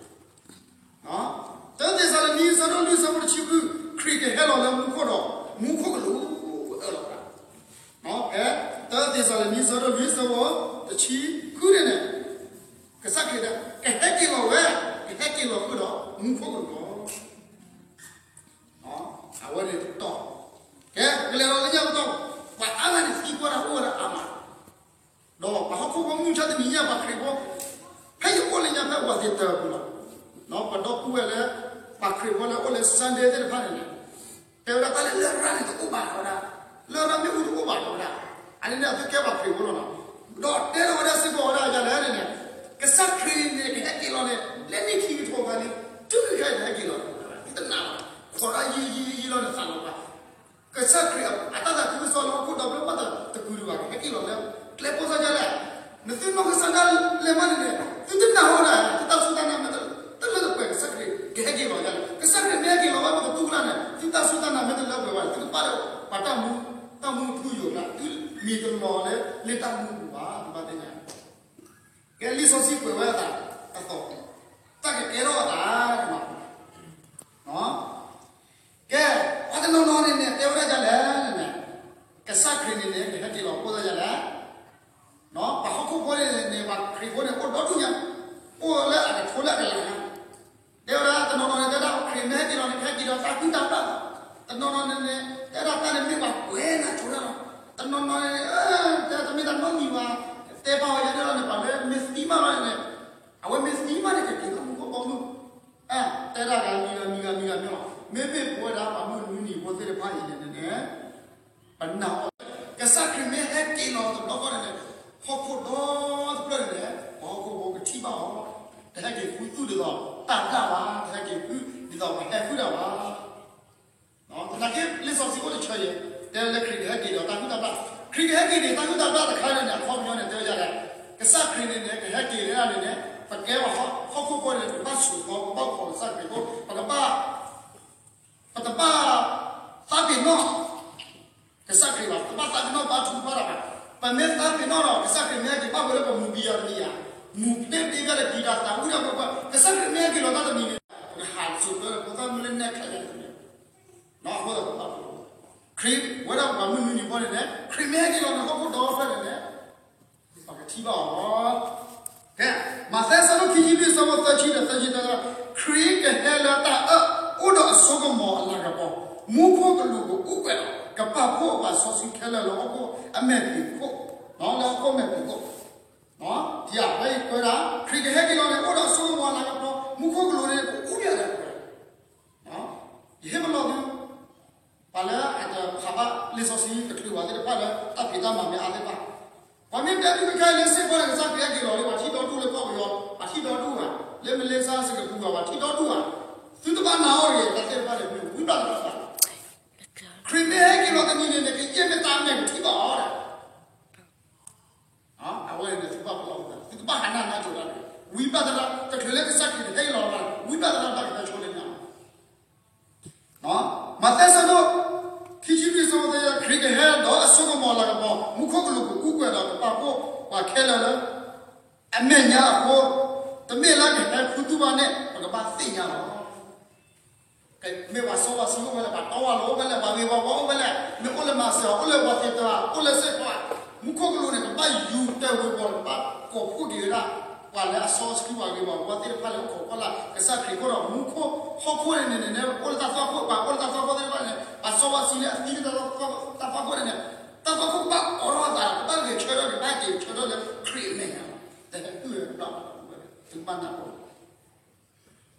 တၢသ့းစၤလနံ အဆၢဒိၣ်လွံၢ် အဆၢဖိတဆံဃု, ခရံာ်ကဟဲလီၤလၢမူခိၣ်ဒီး မူခိၣ်ကလူးအၢၣ်လီၤဝဲဒၣ်, ဖဲ တၢသ့းစၤလနံ အဆၢဒိၣ်လွံၢ် အဆၢဖိတဆံဃုန့ၣ်န့ၣ်, ကစၢ်ခရံာ် ကဟဲက့ၤလီၤဝဲ, ကဟဲက့ၤလီၤဃုာ်ဒီးမူခိၣ်ကလူးလီၤ. အဝဲန့ၣ်တတီၤ, ကဲ ကလဲၤလီၤလၢညါတတီၤ, ပှၤအါဂၤန့ၣ်သံကွၢ်တၢ်အိၣ်ဝဲဒၣ်အါမး, ဒီးပှၤဟီၣ်ခိၣ်ဖိမုၢ်ဆါတနံၤညါပှၤခရံာ်ဖိ, ဖဲယအိၣ်လၢညါဖဲ Washington အပူၤလီၤ, ပဒီပုၢ်ဝဲၢ်လၢ ပှၤခရံာ်ဖိလၢအိၣ်လၢ Sunday သ့ၣ်တဖၣ်န့ၣ်န့ၣ်, တဲဝဲဒၣ်တၢ်လၢလရာ်န့ၣ်တအိၣ်ဘၣ်ဝဲဒၣ်, လရာ်မ့ၣ်အူတအိၣ်ဘၣ်ဝဲဒၣ်, အန့ၣ်န့ၣ် အသုကဲပှၤခရံာ်ဖိလီၤနီၤ, ဒီးတဲထီၣ်ဝဲဒၣ်စ့ၢ်ကီးဝဲဒၣ်ယၤလဲၣ်န့ၣ်န့ၣ်, ကစၢ်ခရံာ်န့ၣ် ကဟဲက့ၤလီၤန့ၣ် လၢန့ၣ်ခံကထိဘျီလံ, တုၤခဲအံၤတဟဲက့ၤလီၤ, တနာ်ဘၣ်, ခိးဒၣ်ယံာ်ယံာ်ယံာ်လီၤန့ၣ်သးလီၤဘၣ် ကစၢ်ခရံာ်အတၢ်သးခုကစီၣ်လၢဟီၣ်ခိၣ်ဒီဘ့ၣ်ဘၣ်တၢ်တကုာ်ဒံးဘၣ် ကဟဲက့ၤလီၤလၢ ကျဲဖိစၢ်ယဲလဲၣ်, နသုနီၢ်ကစၢ်ဒၣ်လဲာ်မးန့ၣ်န့ၣ် သုတနာ်ဝဲဒၣ် သုတၢ်စူၢ်တၢ်နာ်မ့ၢ်တလၢတပှဲၤ ကစၢ်ခရံာ်ကဟဲက့ၤလီၤယဲလဲၣ်, ကစၢ်ခရံာ်မ့ၢ်ဟဲက့ၤလီၤဘၣ် ပကတူၢ်ကလာ်န့ၣ် သုတၢ်စူၢ်တၢ်နာ်မ့ၢ်တလၢပှဲၤဘၣ်န့ၣ် သုကဘၣ်လၢပှၤတၢ်မူ တၢ်မူထူယိာ်ကျါ သုမံၤတလီၤလၢလၢတၢ်မူပူၤဘၣ် သုဘၣ်သ့ၣ်ညါ ကဲလံာ်စီဆှံကွဲးဝဲအသး အသီ တၢ်ကကဲထီၣ်အသး ကဲ ပှၤတနီၤနီၤန့ၣ်န့ၣ် တဲဝဲဒၣ်ဒ်လဲၣ်န့ၣ် ကစၢ်ခရံာ်န့ၣ်န့ၣ် ကဟဲက့ၤလီၤဖိသၣ်ဒ်လဲၣ်, ပှၤဟီၣ်ခိၣ်ဖိန့ၣ်န့ၣ် ပှၤခရံာ်ဖိန့ၣ် အိၣ်ဒီဒူၣ်ညါ, အိၣ်လၢအကထိလၢအကလၤညါ, တဲဝဲဒၣ်တနီၤနီၤန့ၣ် တဲဒၣ်ခရံာ်မ့ၢ်ဟဲက့ၤလီၤန့ၣ် ကဟဲက့ၤဒီးတၢ်ဟုၣ်တၢ်ဘျၣ်, တနီၤနီၤန့ၣ်န့ၣ် တဲဒၣ်တၢ်န့ၣ်မ့ၢ်ပှၤကွဲးနၤဆိဒၣ်လီၤ, တနီၤနီၤန့ၣ် တဲတမ့ၢ်တၢ်နီတမံၤဘၣ်, တဲပာ်ဝဲယဲဒၣ်လီၤန့ၣ် ပှၤလၢမ့ၢ်သံမးလီၤန့ၣ် အဝဲမ့ၢ်သံမးန့ၣ် ကက့ၤလၢမူခိၣ်ဘီမုၢ်, တဲဒၣ်ဂၤမံၤဂၤမံၤဂၤမံၤဂၤမံၤလီၤ, မ့မ့ၢ်ပဝဲဒၣ်ပှၤမုၢ်နွံနံၤဖိသ့ၣ်တဖၣ်အံၤန့ၣ်န့ၣ် ပနာ်အီၤ, ကစၢ်ခရံာ်မ့ၢ်ဟဲက့ၤလီၤတဘျီဃီန့ၣ်န့ၣ် ဟီၣ်ခိၣ်ဒီတဖျၢၣ်န့ၣ်န့ၣ် ပှၤဟီၣ်ခိၣ်ဖိကထံၣ်ဘၣ်အီၤ, တဟဲက့ၤဃုသူၣ်ဒ်သိးတၢ်ဘျၣ်ဘၣ်, တဟဲက့ၤဃုဒ်သိးပဟဲဃုတၢ်ဘၣ် သနာ်က့ လံာ်စီဆှံအိၣ်တဆၢယဲၢ် တဲလၢခရံာ်ကဟဲက့ၤဒီးတၢ်ဟုၣ်တၢ်ဘျၣ်, ခရံာ်ကဟဲက့ၤန့ၣ် တၢ်ဟုၣ်တၢ်ဘျၣ်တခါန့ၣ်န့ၣ် အခီပညီန့ၣ် တဲဝဲဒ်လဲၣ်, ကစၢ်ခရံာ်န့ၣ်န့ၣ် ကဟဲက့ၤန့ၣ်န့ၣ်န့ၣ် ပကဲပှၤဟီၣ်ခိၣ်ဖိန့ၣ် ပဘၣ်ဆိးသီ ပဘၣ်ခိးကစၢ်ခရံာ်ဖိ ပကဘၣ် ပတဘၣ်သးပ့ၤနီၣ် ကစၢ်ခရံာ်ဘၣ်, ပတဘၣ်သးပ့ၤနီၣ်ဘါထုကဖၣ်တၢ်ဘၣ်, ပမ့ၢ်သးပ့ၤနီၣ်ဒီး ကစၢ်ခရံာ်မ့ၢ်ဟဲက့ၤဘၣ်ဝဲလၢပ တနံၤဧါ, မူၤဖျဲးတ့ၢ်ဘၣ်ဒီးကံၢ်တၢ်သးဝံၣ်တၢ်ပှဲၤပှဲၤ ကစၢ်ခရံာ်မ့ၢ်ဟဲက့ၤလီၤတၢ်တနံၤန့ၣ် ပကဟးစိာ်ကၢဖိသၣ်မုၢ်လၢနဲၣ်ချၢန့ၣ်တနံၤ, အဃိသတး ခရံာ်ဝဲဒၣ်ပှၤမုၢ်နွံနံၤဘီန့ၣ်န့ၣ် ခရံာ်မ့ၢ်ဟဲက့ၤလီၤန့ၣ် ဟီၣ်ခိၣ်ဒီဖျၢၣ်န့ၣ်န့ၣ် ပကထံၣ်ဘၣ်အီၤလီၤ. ကဲ, မးသဲအဆၢဒိၣ်ခံဆံလွံၢ် အဆၢဖိသၢဆံဒီးသၢဆံတၢ, ခရံာ်ကဟဲလၢတၢ်အၢၣ် အိၣ်ဒီးအစိကမီၤအလၤကပီၤ, မူခိၣ်ကလူးကအူကွဲးလီၤ, ကပာ်ဖှိၣ်ပှၤစီဆှံခဲလၢာ်လၢဟီၣ်ခိၣ်အမဲာ်ဖံးခိၣ်, လၢဟီၣ်ခိၣ်မဲာ်ဖံးခိၣ်, ဖဲအံၤကွဲးဒၣ် ခရံာ်ကဟဲက့ၤလီၤန့ၣ် အိၣ်ဒီးအစိကမီၤအလၤကပီၤ, မူခိၣ်ကလူးန့ၣ် ကအူကွဲးလီၤ ယဟ့ၣ်ပလီၢ်သု ပှၤလၢအတဖးဘၣ်လံာ်စီဆှံတချုးဘၣ်သ့ၣ်တဖၣ်လၢ တၢ်ဖံးတၢ်မၤမ့ၢ်အါသ့ၣ်တဖၣ်, ပှၤမ့ၢ်တဲသုတခါအံၤလၢစ့ၢ်ကီးန့ၣ် ကစၢ်ခရံာ်ဟဲက့ၤလီၤလံ ပှၤထံၣ်ဒီဒူၣ်လၢကီၢ်ပယီၤ ပှၤထံၣ်ဒီဒူၣ်ဧါ, လၢမလ့ၡါစ့ၢ်ကီးပူၤဘၣ် ပှၤထံၣ်ဒီဒူၣ်ဧါ, သုတဘၣ်နာ်အီၤတဂ့ၤ တၢ်သ့ၣ်တဖၣ်န့ၣ် မ့ၢ်ဝံဘၣ်သရၣ်သး, ခရံာ်မ့ၢ်ဟဲက့ၤလီၤတနံၤန့ၣ် နကယဲၢ်မ့ၢ်တၢ်မဲာ်ကထံၣ်ဘၣ်အီၤဒီး အဝဲန့ၣ်သုဘၣ်ပလီၢ်သး သုကဘၣ်ဟးနၢ်နၢ်ကၠိၤတၢ်န့ၣ် ဝံဘၣ်သရၣ် တချုးလၢကစၢ်ခရံာ်တဟဲက့ၤလီၤဘၣ် ဝံဘၣ်သရၣ်ဘၣ်ကဟဲဆိလၢနၤလီၤ. မးသဲအဆၢဒိၣ် ခံဆံလွံၢ် အဆၢဖိသၢဆံ ခရံာ်ကဟဲဒီးအစိကမီၤလၤကပီၤ မူခိၣ်ကလူးကအူကွဲးဒီးကပာ်ဖှိၣ်ပှၤခဲလၢာ်လၢ အမဲာ်ညါအဃိ, တမ့ၢ်လၢကဟဲခူသူၣ်ဘၣ်န့ၣ် ပကဘၣ်သ့ၣ်ညါလီၤ. မ့ၢ်ပှၤစီပှၤဆှံအိၣ်ဖဲလဲၣ်, ပှၤတီဝဲလီၤအိၣ်ဖဲလဲၣ်, ပှၤဂ့ၤပှၤဝါအိၣ်ဖဲလဲၣ်, မ့ၢ်အိၣ်လၢမၤစၢၤ အိၣ်လၢပှၤသ့တၢ် အိၣ်လၢစ့ၢ်ကီး, မူခိၣ်ကလူးန့ၣ် ကဘၣ်ယူၤတၢ်ဝ့ၤဝီၤ ကဘၣ်ကိးဖှိၣ်က့ၤဝဲဒၣ် ပှၤလၢအစီဆှံပှၤဂ့ၤပှၤဝါသ့ၣ်တဖၣ်လၢအိၣ်ခိးကွၢ်လၢ် ကစၢ်ခရံာ်အဃိဒီး မူခိၣ်ဟီၣ်ခိၣ်န့ၣ်န့ၣ်န့ၣ် အိၣ်လၢတၢ်သွၣ်ခိၣ် ပှၤအိၣ်လၢတၢ်သွၣ်ခိၣ်သ့ၣ်တဖၣ်န့ၣ် ပှၤစီပှၤဆှံလၢအသံလၢ တၢ်သွၣ်ခိၣ်န့ၣ်န့ၣ် တၢ်သွၣ်ခိၣ်ကဘၣ်အိးထီၣ်အသး ကဘၣ်ဂဲၤဆၢထၢၣ် ကဘၣ်က့ၤဆၢထၢၣ်လၢခရံာ်အမဲာ်ညါလီၤ.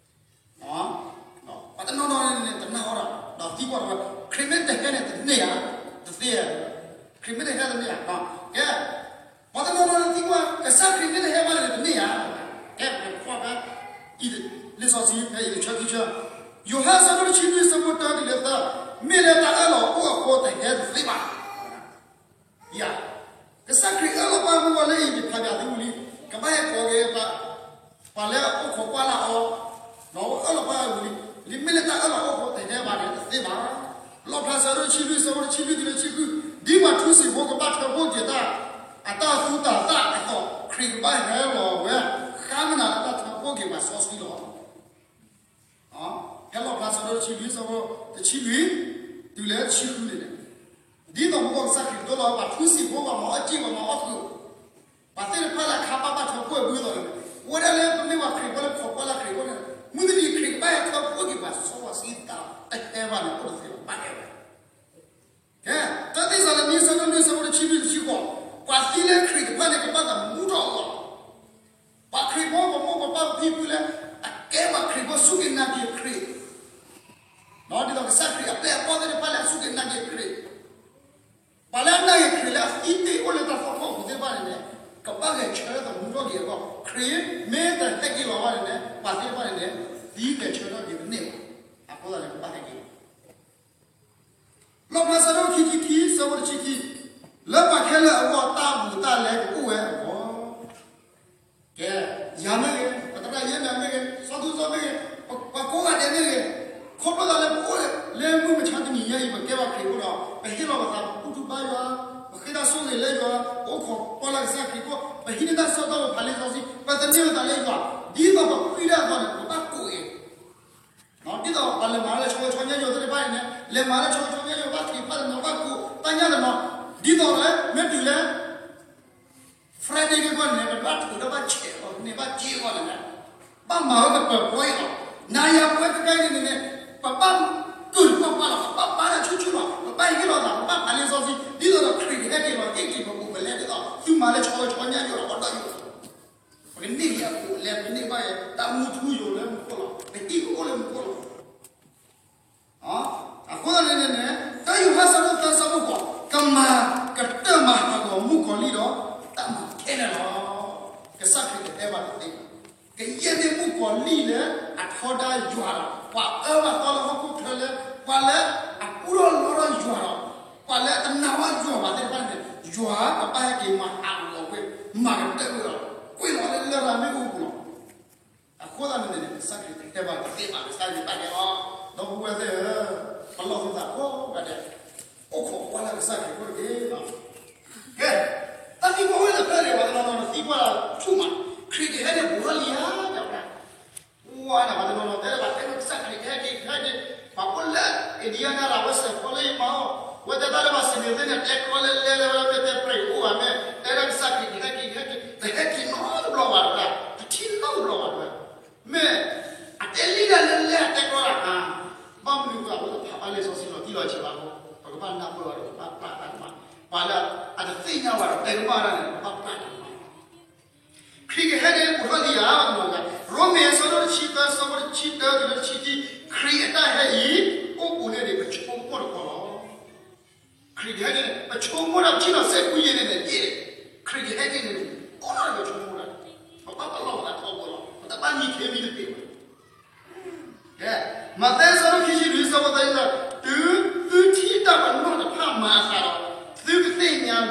တဟဲအုၣ်ဝဲဒီး သုကဘၣ်နၢ်ပၢၢ် ပှၤတနီၤနီၤန့ၣ် တနာ်အီၤဒီး ဒီးသံကွၢ်ဝဲ ခရံာ်မ့ၢ်တဟဲန့ၣ် တန့ၢ်ဧါ, တသ့ဧါ, ခရံာ်မ့ၢ်တဟဲတန့ၢ်ဧါ, ကဲ, ပှၤတနီၤနီၤန့ၣ်သံကွၢ် ကစၢ်ခရံာ်မ့ၢ်တဟဲဘၣ်န့ၣ် တန့ၢ်ဧါ, ကဲ ပကွၢ်ဖဲ လံာ်စီဆှံဖဲအံၤတဆၢခံဆၢ, ယိၤဟၣ်အဆၢဒိၣ်တဆံလွံၢ် အဆၢဖိတၢတုၤလၢသၢ, မ့ၢ်လၢတၢ်အၢၣ်လီၤအိၣ်အဃိတဟဲတသ့ဘၣ် ယၤ, ကစၢ်ခရံာ်အၢၣ်လီၤပာ်မူဝဲလၢအံၤ ယဖးဘၣ်သုဝံၤလံ, ကဘၣ်ဟဲကိးက့ၤ ပှၤလၢအအိၣ်ခိးကွၢ်လၢ်အီၤ, ဒီးအၢၣ်လီၤပာ်ဝံၤလံ, လံမ့ၢ်လၢတၢ်အၢၣ်လီၤအိၣ်အဃိတဟဲဘၣ်န့ၣ် တသ့ဘၣ်. လီၣ်ဖျါဆၢဒိၣ်တဆံလွံၢ် အဆၢဖိတဆံလွံၢ်တုၤလၢတဆံဃု, ဒ်ပှၤထူစံာ်ဖိကဘၣ်ထၢဖှိၣ်က့ၤတၢ် အတၢ်သူတၢ်သၣ်အသိး ခရံာ်ကဘၣ်ဟဲလီၤဝဲ ဃါမနၤလၢတၢ်ထၢဖှိၣ်က့ၤပှၤစီဆှံလီၤ. ဖဲလီၣ်ဖျါဆၢဒိၣ်တဆံလွံၢ် အဆၢဖိတဆံလွံၢ် တုၤလၢတဆံဃုန့ၣ်, ဒ်သိးပကစၢ်ခရံာ်ကတိၤလီၤ ပှၤထူစံာ်ဖိ ပှၤမၤအီၣ်စ့ၣ် ပှၤမၤအီၣ်ဃုာ်, ပှၤသ့ၣ်တဖၣ်လၢအခါဘၣ်ဘၣ်ထၢဖှိၣ်အဘုအသိးန့ၣ်, အိၣ်ဝဲဒၣ်လၢပမ့ၢ်ပှၤခရံာ်ဖိလၢခိးကွၢ်လၢ်ခရံာ်ဖိန့ၣ်, မုၢ်တနံၤခရံာ်ကဘၣ်ဟဲထၢဖှိၣ်က့ၤပှၤစီပှၤဆှံတၢ် တဟဲဘၣ်န့ၣ် အိၣ်တသ့ဘၣ် ဘၣ်ဟဲဝဲ ကဲ, တၢသ့းစၤလနံ အဆၢဒိၣ်လွံၢ် အဆၢဖိတဆံလွံၢ်တဆံဃိး, ပှၤသံလၢခရံာ်တဖၣ်န့ၣ် ကဘၣ်သးမူထီၣ်အီၤလီၤ. ပှၤခရံာ်ဖိ ပမိၢ်ပပၢ်ပဖံပဖုလၢ အကဲပှၤခရံာ်ဖိစူၢ်က့ၤနာ်က့ၤခရံာ်, ဒ်သိးကစၢ်ခရံာ်အပျဲၢ်အဘီၣ်သ့ၣ်တဖၣ်လၢအစူၢ်က့ၤနာ်က့ၤခရံာ်, ပှၤလၢအနာ်က့ၤခရံာ်လၢအသံတ့ၢ်အိၣ်လၢတၢ်သွၣ်ခိၣ်အပူၤသ့ၣ်တဖၣ်န့ၣ်န့ၣ်, ကဘၣ်ဂဲၤဆၢထၢၣ်သမူထီၣ်က့ၤအဂီၢ်, ခရံာ်မ့ၢ်တဟဲက့ၤလီၤဘၣ်န့ၣ်န့ၣ် ပှၤသ့ၣ်တဖၣ်န့ၣ်န့ၣ် သံဂဲၤဆၢထၢၣ်က့ၤတန့ၢ်ဘၣ်. အဃိသတးန့ၣ် ကဘၣ်ဟဲက့ၤလီၤ လီၣ်ဖျါဆၢဒိၣ်ခံဆံခံ အဆၢဖိတဆံခံ, လၢပှၤခဲလၢာ်အဂီၢ်တၢ်ဘူးတၢ်လဲကအိၣ်ဝဲအဂီၢ်, ကဲ, ယၤမ့ၢ်ဂ့ၤ, ပသရၣ်ယဲၢ်မၤမ့ၢ်ဂ့ၤ, စီၤသူစီမ့ၢ်ဂ့ၤ, ပှၤကိးဂၤဒဲးမ့ၢ်ဂ့ၤ, ခီဖျိသးလၢပအိၣ်လၢမုၢ်မဆါတနံၤညါအံၤ ပကဲပှၤခရံာ်ဖိဒီး ပဟ့ၣ်လီၤပသး ပဘူၣ်ထီၣ်ဘါယွၤ, ပဃ့တၢ်ဆိၣ်ဂ့ၤလၢယွၤ, ပအိၣ်ခိးကွၢ်လၢ်ကစၢ်ခရံာ်ဖိ, ပဟံးန့ၢ်တၢ်ဆၢကတီၢ် ပဖးလံာ်စီဆှံ, ပသန့ၤပသးလၢယွၤ, ဒ်သိးပဃ့တၢ်အသီန့ၣ် ပဘၣ်ကိးဂ့ၤ ဒ်သိးပှၤလဲၤမၤလၢဆီဆီညါယိာ်သ့ၣ်တဖၣ်အံၤန့ၣ် လဲၤမၤလၢဆီဆီညါယိာ် ဘၣ်ခရံာ်ဖးတနီၤ ဘၣ်ကိးတၢ်ညၣ်တနီၤ, ဒ်သိးလၢ မ့ၢ်တုၤလၢ Friday က့ၤကွၢ်န့ၣ် ပဘၣ်ထုးဒီးဘၣ်ဆဲးအီၤန့ၣ် ဘၣ်က့အီၤန့ၣ်လီၤ. ဘၣ်မၤဝဲကပၢၤပှဲၤအံၤလီၤ. နၤယၤပှဲၤကကဲအံၤန့ၣ်န့ၣ် ပဘၣ်ကုၢ်တပှၢ်ပှၢ်လီၤ. ပဘၣ်ဘါတၢ်ဆူၣ်ဆူၣ်လီၤ. ပဘၣ်ဟ့ၣ်လီၤသး ပဘၣ်ဖးလံာ်စီဆှံ ဒ်သိးဒီးခရံာ်ကဟဲက့ၤလီၤ ဟ့ၣ်က့ၤပအိၣ်ပလဲဒ်သိး သုမၤလၢဆီဆီညါယိာ်ဒီး အီၣ်ဒီးယိာ် ပကန့ၢ်က့ၤအပူၤအလဲ ပကန့ၢ်ဘၣ်က့ၤ တၢ်မူထူယိာ်လၢမူခိၣ်လီၤ. ပဟံၣ်ကအိၣ်လၢမူခိၣ်လီၤ. အဃိသတးန့ၣ်န့ၣ် တၢယိၤဟၣ်ဆၢဒိၣ်သၢဆၢဖိဃိး, ကမၤကတၢၢ်မၤဟးဂီၤမုၣ်ကီၤလံၢ်ဒီး တၢ်မၤခဲလၢာ်လီၤ. ကစၢ်ခရံာ်ကဟဲဘၣ်တသ့ဘၣ်. ကယဲၢ်မ့ၢ်မုၣ်ကီၤလံၢ်လၢအထီဒါယွၤဒီး ပှၤအၢပှၤသီလၢဟီၣ်ခိၣ်ချၢလၢ ပှၤလၢအပူထီၣ်လီထီၣ်ယွၤဒီး ပှၤလၢအတနာ်ဘၣ်ယွၤဘၣ်သ့ၣ်တဖၣ်န့ၣ် ယွၤကဘၣ်ဟဲက့ၤမၤဟးဂီၤကွံာ် မၤကတၢၢ်ကွံာ်ဒီး ကွံာ်လီၤလၢလရာ်မ့ၣ်အူပူၤလီၤ. အဃိသတးန့ၣ်န့ၣ် ကစၢ်ခရံာ်တဟဲဘၣ်တသ့ဘၣ် ကစၢ်ခရံာ်ဘၣ်ဟဲအီၤ, ဒီပုၢ်ဝဲၢ်သ့ၣ်ဧၢ, ပလီၢ်ပသးကိးဂၤဒဲး အိၣ်ခိးကွၢ်လၢ်ကစၢ်ခရံာ်ဖိတက့ၢ်. ကဲ, တၢ်သံကွၢ်အိၣ်လၢတဖျၢၣ်န့ၣ် ပှၤတနီၤနီၤန့ၣ်သံကွၢ် ခရံာ်ကဟဲန့ၣ် အိၣ်ထီၣ်လံဧါ, ရိမ့ၤအဆၢဒိၣ်တဆံသၢ ဆၢဖိတဆံတၢတုၤလၢတဆံခံ, ခရံာ်အတၢ်ဟဲအံၤ အိၣ်ပူၤန့ၢ်ဒံးပဆိကမိၣ်တခီလီၤ. ခရံာ်ကဟဲန့ၣ် ပဆိကမိၣ်တၢ်ပထံၣ်လီၤစဲးကွံယဲၣ်န့ၣ်န့ၣ်, ခရံာ်ကဟဲက့ၤန့ၣ် အိၣ်ထီၣ်လၢပဆိကမိၣ်တၢ်, ပဘၣ်ပလီၢ်ပသးထီဘိလီၤ, ပတဘၣ်မံခ့မံတပ့ၤဘၣ်. ကဲ, မးသဲအဆၢဒိၣ်ခံဆံလွံၢ် ဆၢဖိသၢဆံသၢ, တုၤသုထံၣ်တၢ်ပနီၣ်တဖၣ်မၤအသးဒီး, သုကသ့ၣ်ညါလၢ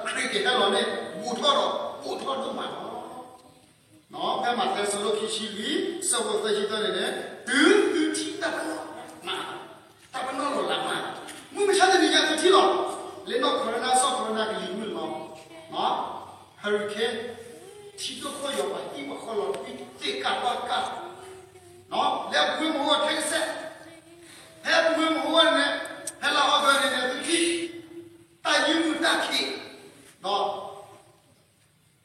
ခရံာ်ကဟဲလီၤန့ၣ် ဘူးထီၣ်ဒီးဘူးထီၣ်ဒိၣ်မးလီၤ. ဖဲမးသဲအဆၢဒိၣ်ခံဆံလွံၢ် ဆၢဖိသၢဆံသၢန့ၣ်န့ၣ်, တုၤသုထံၣ်တၢ်ပနီၣ်မၤ, တၢ်ပနီၣ်လီၤလးမး, မုၢ်မဆါတနံၤညါသုထံၣ်လီၤ, လၢနီၢ် Corona စီၤ Corona ကလံၤမုၢ်လီၤ, hurricane, ထံဒိၣ်ခိၣ်ယီၤ ပှၤဟံၣ်ပှၤဃီလီၤ သ့ၣ်ကၢ်ပှၢ်ကၢ်, လၢအပူၤမုၢ်အိၣ်ထဲကစဲး, ဖဲအပူၤမုၢ်အိၣ်န့ၣ်, ဖဲလါအီကူးန့ၣ်န့ၣ် သုထံၣ်, တၢ်ယံာ်မုၢ်တၢ်ခံး,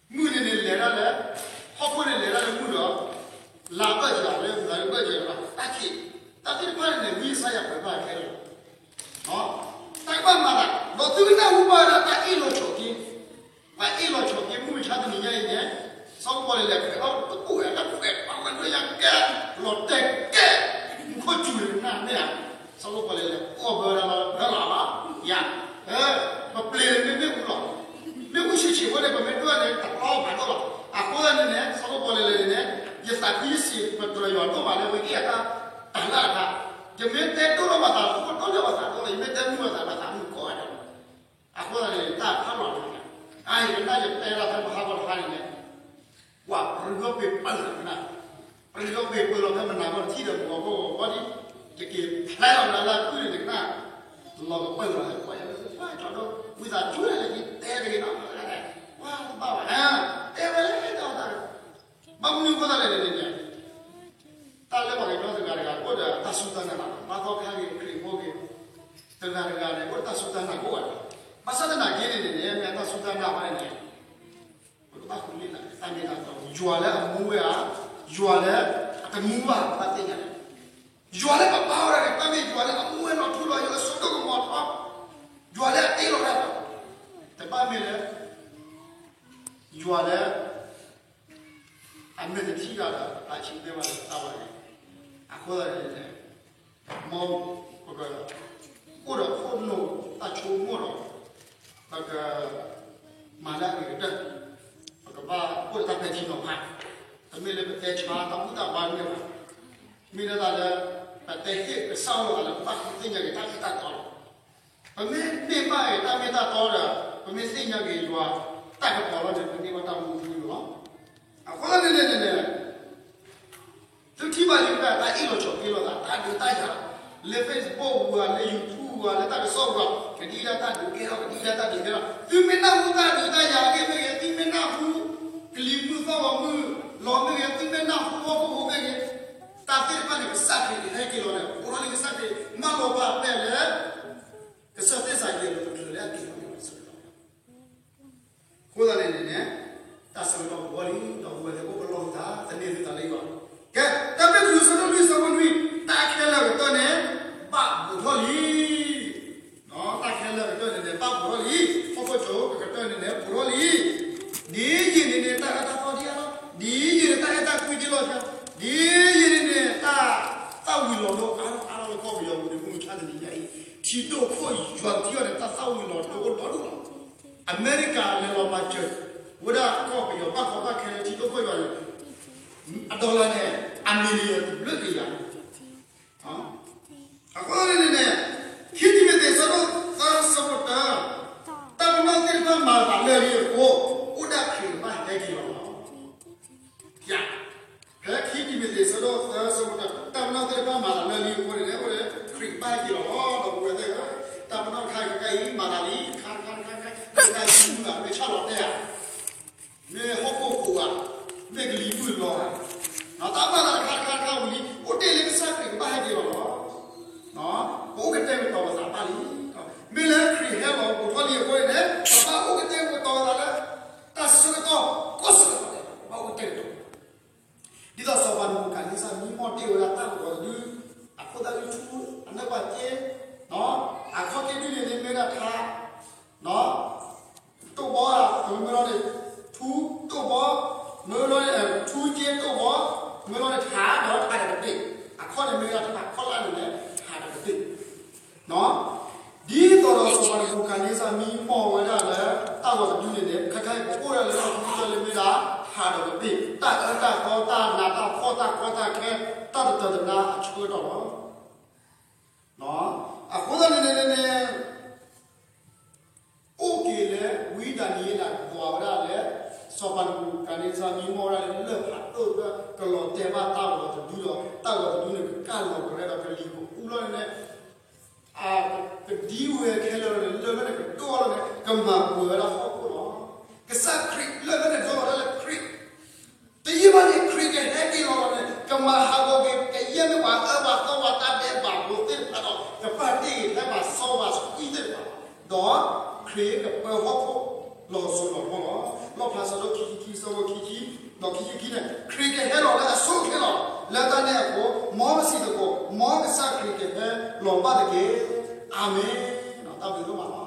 ဒီး မုၢ်န့ၣ်န့ၣ် လဲၤဒၣ်လၢ, ဟီၣ်ခိၣ်န့ၣ်လဲၤဒၣ်လၢမုၢ်ဒီး, လါဘၢၣ်စၢၤလၢ လါဘၢၣ်စၢၤလၢတၢ်ခံး, တၢ်သ့ၣ်တဖၣ်န့ၣ်န့ၣ် ဝံယၡါယၤပှဲၤဘၣ်ခဲလၢာ်လီၤ. တၢ်ကဘၣ်မၤသး, ဒီးသုကနၢ်ဟူဘၣ်ဝဲဒၣ်တၢ်အ့ၣ်လိာ်ဆိးက့, ပှၤအ့ၣ်လိာ်ဆိးက့ မုၢ်မဆါတနံၤညါအံၤန့ၣ်, စီၤပီလူးလဲၤခွဲးထီၣ်တကိးဝဲ တၢ်ခွဲးပှၤဝဲဒၣ်ယၤကဲ, လီၤတဲာ်ကဲ, မူခိၣ်စူၤန့ၣ်ကနၣ်မ့ၢ်ဧါ, စီၤပီလူးလဲၤကိးဘၢဝဲဒၣ်လီၤ လၢလီၤလီၤ, ယၤ, ပပျ့ၤန့ၣ်မ့ၢ်မ့ၣ်အူလီၤ, မ့ၣ်အူဆံးဆံးဖိန့ၣ် ပမ့ၢ်ဒိၣ်န့ၣ် တပျီဘၣ်ဒိၣ်လီၤ, အဃိသတးန့ၣ်န့ၣ် စီၤပီလူးလဲၤန့ၣ်, ယသးခုယစံးပတြၢၤယွၤဒိၣ်မးလၢဝဲအ့ၣ်အတၢ်, တၢ်လၢအတၢ်, ယမ့ၢ်တဲဒိၣ်ထီၣ်ဘၣ်သး ဃိဒိၣ်ထီၣ်ဘၣ်သးဒိၣ်လီၤ, ယမ့ၢ်တဲမုာ်ဘၣ်သး ဘၣ်သးမုာ်ကိးဂၤဒဲးလီၤ. အဃိသတးန့ၣ် တၢ်ဖးလီၤန့ၣ်, အါ ယကနၣ်ယတဲလီၤဖဲမဟါဂီၤတဟါန့ၣ်န့ၣ်, ကွၢ်ပရံၣ်ဒီဘ့ၣ်ပၢၢ်လီၤကနၣ်, ပရံၣ်ဒီဘ့ၣ်ပၢၢ်လီၤဖဲမနၤဂီၤတထံၣ်ဒီး မဂီၤဂီၤဂီၤဒ်, ယက့ၤဖျါလီၤနၤလၢအကုၢ်န့ၣ်တကနၣ်, လီၤကပၢၢ်လီၤ ကွၢ်ယၤလၢ ပှၤကၠီဒိၣ် ဝံသးစူၤလၢယတဲတဂ့ၤနီၤ, ကွၢ်တဘၣ်ဘၣ်, တဲဝဲလၢ တၢ်တၢ် ဘၣ်မနုၤအဃိသတးလဲၣ်န့ၣ်န့ၣ်, တၢ်လၢပှၤကညီတဂၤတဂၤ အိၣ်ဒီးတၢ်စူၢ်တၢ်နာ်လီၤ, ဘါသီခါဂ့ၤ ခရံာ်ဖိဂ့ၤ, တဂၤတဂၤန့ၣ် အိၣ်ဒီးတၢ်စူၢ်တၢ်နာ်ကိးဂၤဒဲး, ဘၣ်ဆၣ်သနာ်က့န့ၣ်န့ၣ်န့ၣ် မ့ၢ်တၢ်စူၢ်တၢ်နာ်ဘၣ်န့ၣ်န့ၣ်, ပကဘၣ်ဃုလ့ၣ်လၢတၢ်မ့ၢ်တၢ်တီ, ယွၤလၢအမူဝဲဧါ, ယွၤလၢအတမူဘၣ် ဘၣ်သ့ၣ်ညါန့ၣ်, ယွၤလၢပဘါဝဲဒၣ်န့ၣ် တၢ်မ့ၢ်ယွၤလၢအမူဝဲလီၤထူလီၤယိာ်လၢစိဒိၣ်ကမီၤထီ, ယွၤလၢအတ့လီၤတၢ်, တဘၣ်မ့ၢ်လၢ ယွၤလၢ အမဲာ်တထံၣ်တၢ်ဒီး အဆံးသ့ဝဲလၢတၢ်ဝဲန့ၣ်, အဃိသတးန့ၣ်န့ၣ်, မ်ပက အိၣ်ဒီးခိၣ်နူာ်တၢ်ဆိကမိၣ်ဒီး, ပက မၤလၢအဂ့ၤကတၢၢ်, ပကဘၣ်အိၣ်ဒီးတၢ်ပဲာ်ထံနီၤဖး, တမ့ၢ်လၢပတဲဆါတၢ်ဘူၣ်တၢ်ဘါတမ့ၢ်ဘၣ်, မ့ၢ်လၢတၢ်လၢ ပတဲဟ့ၣ်ကစၢ်အလိၤသးလၢ ပဘၣ်သ့ၣ်ညါက့ၤတၢ်မ့ၢ်တၢ်တီလီၤ. ပမ့ၢ်န့ၢ်ဘၣ်က့ၤတၢ်မ့ၢ်တၢ်တီဒီး ပမ့ၢ်သ့ၣ်ညါက့ၤယွၤတၢ်ကပီၤလီၤန့ၣ် ပန့ၢ်ဘၣ်တၢ်မူထူယိာ်လီၤ. အဃိသတးန့ၣ်န့ၣ်န့ၣ်, သုထံၣ်ဘၣ်လံ တၢ်အ့ၣ်လိာ်ဆိးက့လိာ်သး တၢ်ဒုးတၢ်ယၤ, လၢ Facebook ဝဲ လၢ YouTube ဝဲ လၢတၢ်ကစီၣ်ဝဲ, ကဒံကဒါတၢ်ဒုးကဲထီၣ် ကဒံကဒါတၢ်ဒုးကဲထီၣ်, သုမ့ၢ်နၢ်ဟူတၢ်ဒုးတၢ်ယၤအဂ့ၢ်မ့ၢ်ဂ့ၤ, သုမ့ၢ်နၢ်ဟူ ကလံၤမုၢ်သီၣ်ဂီၤမုၢ်လီၤမ့ၢ်ဂ့ၤ, သုမ့ၢ်နၢ်ဟူဟီၣ်ခိၣ်ဖိမ့ၢ်ဂ့ၤ, တၢ်သ့ၣ်တဖၣ်န့ၣ် ကစၢ်ခရံာ်ကဟဲက့ၤလီၤန့ၣ် အိၣ်ထီၣ်လံ ကစၢ်ခရံာ်မၢလီၤပာ်ဖျါလၢ ကစၢ်သ့ၣ်စၤယံးအလိၤတချုးလၢအက့ၤလီၤန့ၣ် အဃိသတးန့ၣ်န့ၣ်, တၢ်ဆၢကတီၢ်ကဝီၤလံ ဒီပုၢ်ဝဲၢ်သ့ၣ် အိၣ်ပလီၢ်သး သန့ၤသုသးလၢယွၤ, ကဲ, တၢ်မ့ၢ်တလူၤ ဆၢဒိၣ်လွံၢ် ဆၢဖိနွံ, တၢ်ခဲလၢာ်ကတၢၢ်န့ၣ် ဘၣ်ဘူးထီၣ်လံ. တၢ်ခဲလၢာ်ကတၢၢ်န့ၣ်န့ၣ် ဘၣ်ဘူးထီၣ်လံ, ဟီၣ်ခိၣ်ကီၤကတၢၢ်န့ၣ်န့ၣ် ဘူးထီၣ်လံ. ဒ်ယံာ်န့ၣ်န့ၣ် တၢ်အၢတၢ်သီဒံးဧါလီၤ, ဒ်ယံာ်န့ၣ် တၢ်အဲၣ်တၢ်ကွံဒံးလီၤ, ဒ်ယံာ်န့ၣ်န့ၣ် တၢ် သၣ်ဝံၤလီၤဒိအါထီၣ်အါထီၣ်လၢကီၢ်ပယီၤပူၤန့ၣ် မုၢ်မဆါတနံၤညါအံၤ, ထံဒိၣ်ခိၣ်ယွၤကထံအီၤန့ၣ် တၢ်သၣ်ဝံၤလီၤဒိအိၣ်ဒီဒူၣ်လီၤ. အမဲရကၤလဲၤလီၤမၤစၢၤ ဝဲဒၣ်ကီၢ်ပယီၤဘၣ်ကီဘၣ်ခဲလၢထံဒိၣ်ခိၣ်ယွၤန့ၣ်, အ dollar န့ၣ် အ million တဘျုးကယၤန့ၣ် အဃိန့ၣ်န့ၣ်, ခံတံၤမသ့း ဆၢဒိၣ်သၢ ဆၢဖိတၢ, တၢ်ပနီၣ်သ့ၣ်တဖၣ်မၤသးလၢာ်လံအဃိ, အိၣ်ဒၣ်ခရံာ်ဘၣ်ဟဲက့ၤလီၤလီၤ. ယၤ, ဖဲခံတံၤမသ့း ဆၢဒိၣ်သၢ ဆၢဖိတၢ, တၢ်ပနီၣ်သ့ၣ်တဖၣ်မၤသးလၢာ်လံအဃိန့ၣ် အိၣ်ဒၣ်ခရံာ်ဘၣ်ဟဲက့ၤလီၤလီၤ. ဒီပုၢ်ဝဲၢ်သ့ၣ်ဧၢ, တၢ်ပနီၣ်တခါအံၤခဲအံၤ မၤသးလံ တခါတခါတခါတခါ, တခါအံၤမုၢ်ဂၤ မ့ၢ်ဆၣ်လီၤတဲဧါ မ့ၢ်ဟီၣ်ခိၣ်ဃိဧါ, မ့ၢ်ကလံၤမုၢ်လီၤဧါ, တၢ်မၤသးတခါတခါတခါဝံၤလံ အိၣ်တ့ၢ်လၢကစၢ်ခရံာ်ကဘၣ်ဟဲက့ၤလီၤလီၤ. ပအိၣ်ကတဲာ်ကတီၤပသးဘၣ်လံ. မ့ၢ်လၢခရံာ်ဟဲလီၤဘူးထီၣ်လံအဃိန့ၣ် ပဘၣ်အိၣ်ကတဲာ်ကတီၤပသးလၢ တၢ်ဆၢကတီၢ်ကိးဆၢကတီၢ် ပဘၣ်အိၣ်ကတဲာ်ကတီၤ ဒ်သိးစီၤပၤနၤဘူၤခၣ်နံစၢ်မံမီၢ်တ့ၢ်ဝဲဒၣ်တၢ်ကပီၤတဒု, အခိၣ်သၣ်ဒုထူ, အနၢ်ပၢၢ်က့, အခီၣ်က့ဒုန့ၣ်မ့ၢ်ဒၣ်ထါ, တိၢ်ဘီ, မ့ၢ်လီၤန့ၣ်, ထူ, တိၢ်ဘီ, မ့ၢ်လီၤန့ၣ် ထူက့တိၢ်ဘီ, မ့ၢ်လီၤန့ၣ် ထးဒီးထးတကပ့ၤ, အခီၣ်န့ၣ်မ့ၢ်ဒၣ်တၢ်ခီၣ်လၢ်န့ၣ်လဲၣ် ထးတကပ့ၤ ဒ်သိးဒီးစီၤပၤနဘူၤခၣ်နံစၢ်မံမီၢ်ဝဲဒၣ်လၢ တၢ်ဂီၤတဒုန့ၣ်န့ၣ် ခဲခါအံၤပအိၣ်ဒၣ်လၢလီၢ်ခံကတၢၢ်လၢမ့ၢ်ဒၣ် ထးဒီးကပ့ၤ, တၢ်အၢတၢ်သီ တၢ်နးတၢ်ဖှီၣ် တၢ်ကီတၢ်ခဲ တၢ်တတၢာ်တနါအဆၢကတီၢ်လီၤ. အဃိသတးန့ၣ်န့ၣ်န့ၣ် အိၣ်က့ၤလၢဝံဒၤနံးယ့လးကွၢ်ဝဲဒၣ်လၢ စီၤပၤနဘူၤခၣ်နံစၢ်မံမီၢ်ဝဲဒၣ်လၢလၢၢ်ဖးဒိၣ်ကလီၤတဲာ်ဘၣ်တၢ်ဂီၤတဒုဒီး တၢ်ဂီၤတဒုန့ၣ် ကကၢ်လီၤကရဲဒီးကလံၤကအိၣ်လီၤန့ၣ်န့ၣ် ကဒံဝဲခဲလၢာ်န့ၣ် လၢၢ်လၢန့ၣ်ကဒိၣ်လီၤန့ၣ် ကမၤပှဲၤဝဲဒၣ်ဟီၣ်ခိၣ်လီၤ. ကစၢ်ခရံာ်လၢၢ်လၢန့ၣ်ဒိၣ်လီၤဒၣ်လၢခရံာ် တယံာ်ဘၣ်န့ၣ် ခရံာ်ကဟဲက့ၤလီၤလီၤန့ၣ် ကမၤဟးဂီၤက့ၤ ကယဲၢ်မ့ၢ်ပှၤအၢပှၤသီပှၤတၢ်ဒဲးဘးဖိသ့ၣ်တဖၣ်ဒီး ကပာ်တ့ၢ်က့ၤဖဲပှၤစီပှၤဆှံသ့ၣ်တဖၣ် ဒီးခရံာ်ကပၢဟီၣ်ခိၣ်လီၤစိၤလီၤထီလီၤ. လီၣ်ဖျါစးဒိၣ်ခံဆံခံ ဆၢဖိခံဆံ ဒီးခံဆံခံန့ၣ် ခရံာ်ကဟဲလီၤလၢအဆိအချ့လီၤ. လၢတၢ်န့ၣ်အဃိ မ်ပစံးသကိး မ်ကစၢ်ခရံာ်ကဟဲလီၤဘၣ်တက့ၢ်. အၤမ့ၣ်. တၢ်ဘျုးဒိၣ်မးလီၤ.